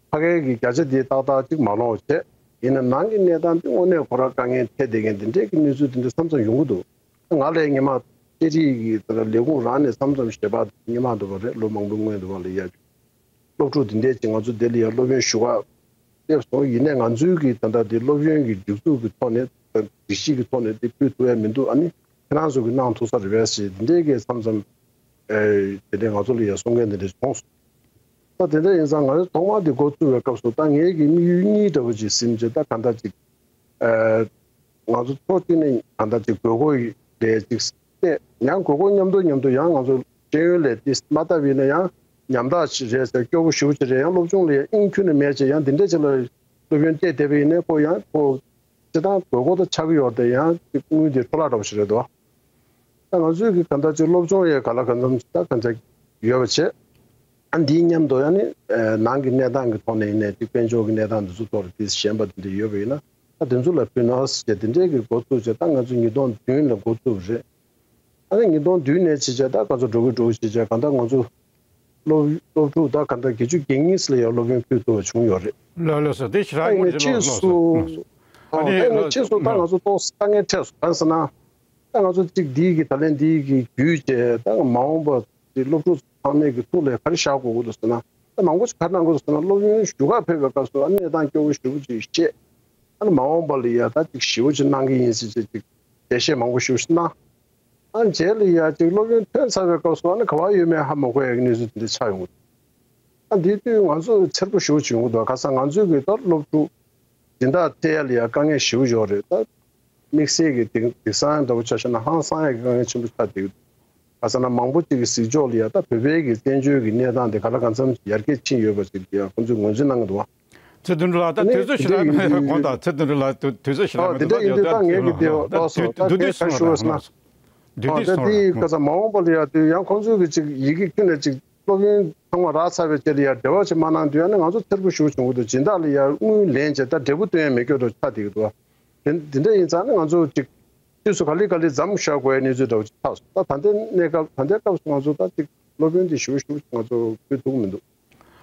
ཕ་གའི་གི་བརྒྱ་ཆ་དེ་ཏག་ཏག་ཅིག་མ་ལོངས་བྱས། ཡིན་ན་ནང་གི་གནས་སྟངས་དེ་དངོས་གནས་ཁོ་རང་དཀའ་ངལ་འཕྲད་བསྡད་མཁན་དེ་འདྲའི་གི་གནས་ཚུལ་དེ་འདྲ་མཚམས་མཚམས་ཡོང་གི་འདུག་ང་ལས་སྔོན་མ་ལྟེ་རིགས་ཀྱི་ལས་ཁུངས་རང་ནས་མཚམས་མཚམས་ཞལ་པར་སྔོན་མ་འདུག་པ་རེད། ལོ་མང་པོའི་སྔོན་འདུག་པ་ལ་ཡ། སློབ་ཕྲུག་འདི་འདྲས་ཀྱིས་ང་ཚོ་འདི་ལ་ཡ་སློབ་ཡོན་ཞུ་ག་སླེབས་སོང་། ཡིན་ནའི་ང་ཚོའི་གི་ད་ལྟ་འདི་སློབ་ཡོན་གྱི་སྒྲིག་འཛུགས་ཀྱི་ཐོག་ནས་སྒྲིག་གཞི་གི་ཐོག་ནས་འདི་ཕུལ་ཐུབ་ཡ་མི་འདུག་ཨ་ནི་ཁྱེད་རང་ཚོ་གི་གནང་ཐུབ་ས་རེད་པས་ཞེས་འདི་འདྲས་ཀྱི་མཚམས་མཚམས་ཨེ་དེ་འདྲས་ང་ཚོ་ལ་ཡ་གསུང་མཁན་འདི་འདྲས་བྱུང་སོང་། ད་དེ་འདྲ་ཡིན་ཙང་ང་ཚོ་ཐོག་མར་འདི་འགོ་བཙུགས་པའི་སྐབས་སུ་ད་ངའི་གི་དམིགས་ཡུལ་གཉིས་འདྲ་བོ་ཅིག་ཟིན་བྱས་ད་ག་འདྲ་ཅིག་ཨེ་ང་ཚོ་ཕྱོགས་གཅིག་ནས་གང་ལྟར་ཅིག་དགོས་མཁོ་ལས་ཅིག་བལྟས། ཡང་དགོས་མཁོ་མཉམ་དུ་མཉམ་དུ་ཡང་ང་ཚོ་ཤེས་ཡོན་ལས་དེ་མ་བལྟ་བས་ན་ཡང་ཉམ་ཐག་ཅིག་རེད་ཟེར། སྐྱོ་པོ་ཞེ་པོ་ཅིག་རེད། ཡང་སློབ་སྦྱོང་ལ་ཡང་དབྱིངས་ཁྱོན་ནས་མེད་ཅེས་ཡང་འདི་འདྲ་ཅིག་ལ་སློབ་ཡོན་བལྟས་བསྡད་པ་ཡིན་ན་ཁོ་ཡང་ཁོ་སྤྱིར་བཏང་དགོས་མཁོ་དང་ཆགས་ཀྱི་ཡོད་རེད་དེ་ཡང་དངུལ་དེ་འཕྲོ་བརླག་འདྲ་པོ་ཞིག་རེད་དོ། ད་ང་ཚོས་ཀྱི་གང་ལྟར་ཅིག་སློབ་སྦྱོང་ཡས་ག་ལ་གང་འཚམ་ཅིག་ད་གང་ཆགས་ཡོད་པ་བྱས། ཨ་འདིའི་མཉམ་དུ་ཡང་ནི་ནང་གི་གནས་སྟངས་ཀྱི་ཐོག་ནས་ཡིན་ནའི་ཅིག་དཔལ་འབྱོར་གྱི་གནས་སྟངས་འདི་ཚོ་ཐོག་ལ་དེ་ཞན་པ་དེ་འདྲ་ཡོད་པ་ཡིན་ན་ད་དེ་ཚོ་ལ་ཕུལ་ན་ཟེར་དེ་འདྲའི་གི་འགོ་བཙུགས་བྱས། ད་ང་ཚོ་ཉིས་སྟོང་བདུན་ལ་འགོ་བཙུགས་པ་རེད། ཨ་ནི་ཉིས་སྟོང་བདུན་ནས་ཕྱིན་བྱས་ད་ང་ཚོ་འགྲོ་གི་འགྲོ་གི་ཕྱིན་བྱས་གང་ལྟར་ང་ཚོ་སློབ་སློབ་ཕྲུག་ད་གང་ལྟར་བརྒྱད་ཅུ་གྱ་གཉིས་ལ་ཡང་སློབ་ཡོན་ཕུལ་ཐུབ་པ་བྱུང་ཡོད་རེད། ལགས་ལགས་སོ། དེ་ཞེ་དྲག་ཨ་ཡིན་ནས་ཕྱིས་སུ་ཨ་ནི་ཨ་ནི་ཕྱིས་སུ་ད་ང་ཚོ་ཏོག་ཙམ་དཀའ་ངལ་འཕྲད་སོང་། གང་ཟེར་ན། ད་ང་ཚོ་གཅིག་འདིའི་གི་ད་ལན་འདིའི་གི་བརྒྱུད་བྱས་ད་མ་འོངས་པ་འདི་སློབ་ཕྲུག་ཚང་མའི་གི་ཐུགས་ལ་ག་རེ་བཞག་དགོས་ཀྱི་འདུག་ཟེར་ན། ད་མང་པོ་ཞིག་ག་རེ་གནང་དགོས་འདུག་ཟེར་ན། སློབ་ཡོན་ཞུ་ག་ཕེབས་པའི་སྐབས་སུ་ཨ་གནས་སྟངས་སྐྱོ་བོ་ཞེ་པོ་ཅིག་བཤད། ཨ་ནི་མ་འོངས་པ་ལ་ཡ་ད་ཅིག་ཞེ་པོ་ཅིག་གནང་གི་ཡིན་ཟེར་བྱས་ཅིག་འགྲེལ་བཤད་མང་པོ་ཞེ་པོ་ཞིག་གནང་། ཨ་ནི་རྗེས་ལ་ཡ་ཅིག་སློབ་ཡོན་ཐོན་ཚར་བའི་སྐབས་སུ་ཨ་ནི་ག་པར་ཡོད་མེད་ཧ་མ་གོ་ཡ་གི་གནས་ཚུལ་དེ་འདྲ་ཆགས་ཡོང་གི་འདུག་ཨ་འདིའི་དུས་ང་ཚོ་འཚེར་པོ་ཞེ་པོ་ཅིག་ཡོང་གི་འདུག་ག་ས་ང་ཚོའི་གི་ད་སློབ་ཕྲུག་སྦྱིན་བདག་སྤྲད་ཡ་ལ་ཡ་དཀའ་ངལ་ཞེ་པོ་ཡོད་རེད། ད་དམིགས་བསལ་གྱི་དེང་དེང་སང་འདྲ་པོ་ཆ་བཞག་ན་ཧང་སང་ཡ་གི་དཀའ་ངལ་ཆེན་པོ་ཆགས་བསྡད་ཡོད། ག་ས་ན་མང་པོ་ཅིག་གི་གཟིགས་ཕྱོགས་ལ་ཡ་ད་བོད་པའི་གི་བཙན་བྱོལ་གྱི་གནས་སྟངས་དེ་ག་ལ་གང་འཚམ་ཅིག་ཡར་རྒྱས་ཕྱིན་ཡོད་པ་ཅིག་ཡ་ཁོང་ཚོས་ངོས་འཛིན་གནང་གི་འདུག་བ། ཚེ་བདུན་གྲུབ་ལགས་ད་ཨ་ནི་དུས་ཚོད་ཞེ་དྲག་དེ་དགོངས་དག་ཚེ་བདུན་གྲུབ་ལགས་དུས་དུས་ཚོད་ཞེ་དྲག་ཨ་མི་འདུག་དེ་འདྲ་ཡིན་དུས་ད་ངས་གི་དེ་ལྟོས་སོང་། ད་དུས་དུས་ངས་དུས་ག་ཞུ་བ་ཟེར་ན། དུས་ཨ་དུས་ད་སོང་དེ་ག་ར་ས་མ་འོངས་པ་ལ་ཡ་དུས་ཡང་ཁོང་ཚོའི་གི་ཅིག་ཡི་གེ་ཁྱོན་ནས་ཅིག་སློབ་ཡོན་ཚང་མ་རག་ཚར་བའི་རྗེས་ལ་ཡ་འབྲེལ་བ་ཅིག་མ་གནང་དུས་ཨ་ནི་ང་ཚོ་འཚེར་པོ་ཞེ་པོ་བྱུང་གི་འདུག་སྦྱིན་བདག་ལ་ཡ་དངུལ་ལེན་བྱས་ད་འབྲས་བུ་སྟོན་ཡ་མེད་སྐྱོ་འདྲ་ཆགས་བསྡད་ཀྱི་འདུག་དེ་དེ་འདྲ་ཡིན་ཙང་ནི་ང་ཚོ་ཅིག་དུས་སུ་ག་ལེ་ག་ལེ་མཚམས་བཞག་དགོས་ཡ་གནས་ཚུལ་འདྲ་བོ་ཅིག་ཆགས་སོང་། ད་ད་ལྟའི་གནས་སྐབས་ད་ལྟའི་སྐབས་སུ་ང་ཚོ་ད་ཅིག་སློབ་ཡོན་དེ་ཞེ་པོ་ཞེ་པོ་ཅིག་ང་ཚོ་ཕུལ་ཐུབ་ཀྱི་མི་འདུག་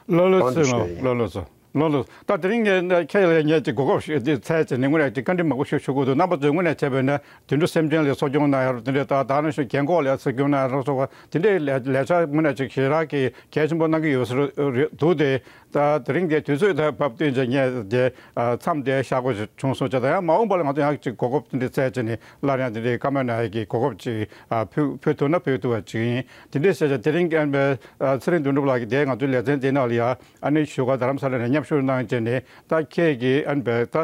ལགས་ལགས་སོ། ལགས་ལགས་སོ། ལགས་ལགས་སོ། ད་དེ་རིང་ངས་ཁྱེད་ལ་ངས་ཅིག་གོ་སྐབས་ཤིག་འདི་འཚོལ་བྱས་ནས་དངོས་གནས་ཅིག་བཀའ་འདྲི་མང་པོ་ཞིག་ཞུ་དགོས་འདུག་རྣམ་པ་ཚོས་དངོས་གནས་བྱས་པ་ཡིན་ན་དུད་འགྲོ་སེམས་ཅན་ལ་འཚོ་སྐྱོང་གནང་ཡ་རོགས་དེ་འདྲས་དང་ད་ནང་བཞིན་རྒན་འཁོགས་ལ་འཚོ་སྐྱོང་གནང་ཡ་རོགས་སོགས་པ་དེ་འདྲས་ལས་ལས་འཆར་དངོས་གནས་ཅིག་ཞེ་དྲག་གི་གལ་ཆེན་པོ་གནང་གི་ཡོད་ས་རེད་འདུག་སྟེ། ད་དེ་རིང་འདི་དུས་ཚོད་དང་བབ་བསྟུན་བྱས་ངས་འདི་མཚམས་འདི་བཞག་དགོས་བྱུང་སོང་བྱས། ད་ཡང་མ་འོངས་པ་ལ་ང་ཚོ་ཡང་ཅིག་གོ་སྐབས་དེ་འདྲས་བཙལ་བྱས་ནས་སླར་ཡང་དེ་འདྲའི་བཀའ་མོལ་གནང་ཡ་གི་གོ་སྐབས་ཅིག་ཕུལ་ཕུལ་ཐུབ་ན་ཕུལ་ཐུབ་པ་ཅིག་ཡིན། དེ་འདྲས་བྱས་བྱས་དེ་རིང་ཨ་ནི་ཚེ་རིང་དོན་གྲུབ་ལགས་ཀྱིས་འདི་ང་ཚོའི་ལེ་ཚན་འདི་ནང་ལ་ཡ་ཨ་ནི་བཞུགས་སྒར་རྡ་རམ་ས་ལ་ནས་མཉམ་ཞུགས་གནང་བྱས་ནས་ད་ཁྱེད་ཀྱིས་ཨ་ནི་བས་ད་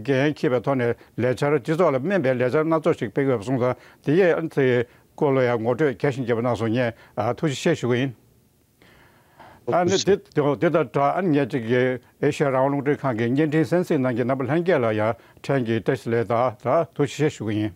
འགན་འཁྱེར་བའི་ཐོག་ནས་ལས་འཆར་སྤྱི་ཚོགས་ལ་སྨན་པའི་ལས་འཆར་སྣ་ཚོགས་ཤིག་སྤེལ་གྱི་ཡོད་པ་སོང་ཙང་དེ་ཡས་ཨ་ནི་ཚེ་སྐོར་ལ་ཡང་ངོ་སྤྲོད་རྒྱ་ཞིང་རྒྱས་པ་གནང་སོང་། ངས་ཨ་ཐུགས་རྗེ་ཆེ་ཞུ་གི་ཡིན། ཨ་ནི་དེ་དེ་དང་སྦྲགས་ཨ་ནི་ངས་ཅིག་གི་ཨེ་ཤ་ཡ་རང་དབང་རླུང་འཕྲིན་ཁང་གི་བརྙན་འཕྲིན་གསན་གཟིགས་གནང་མཁན་རྣམ་པ་ལྷན་རྒྱས་ལ་ཡང་ཕྲན་གྱིས་བཀྲ་ཤིས་བདེ་ལེགས་དང་ད་ཐུགས་རྗེ་ཆེ་ཞུ་གི་ཡིན།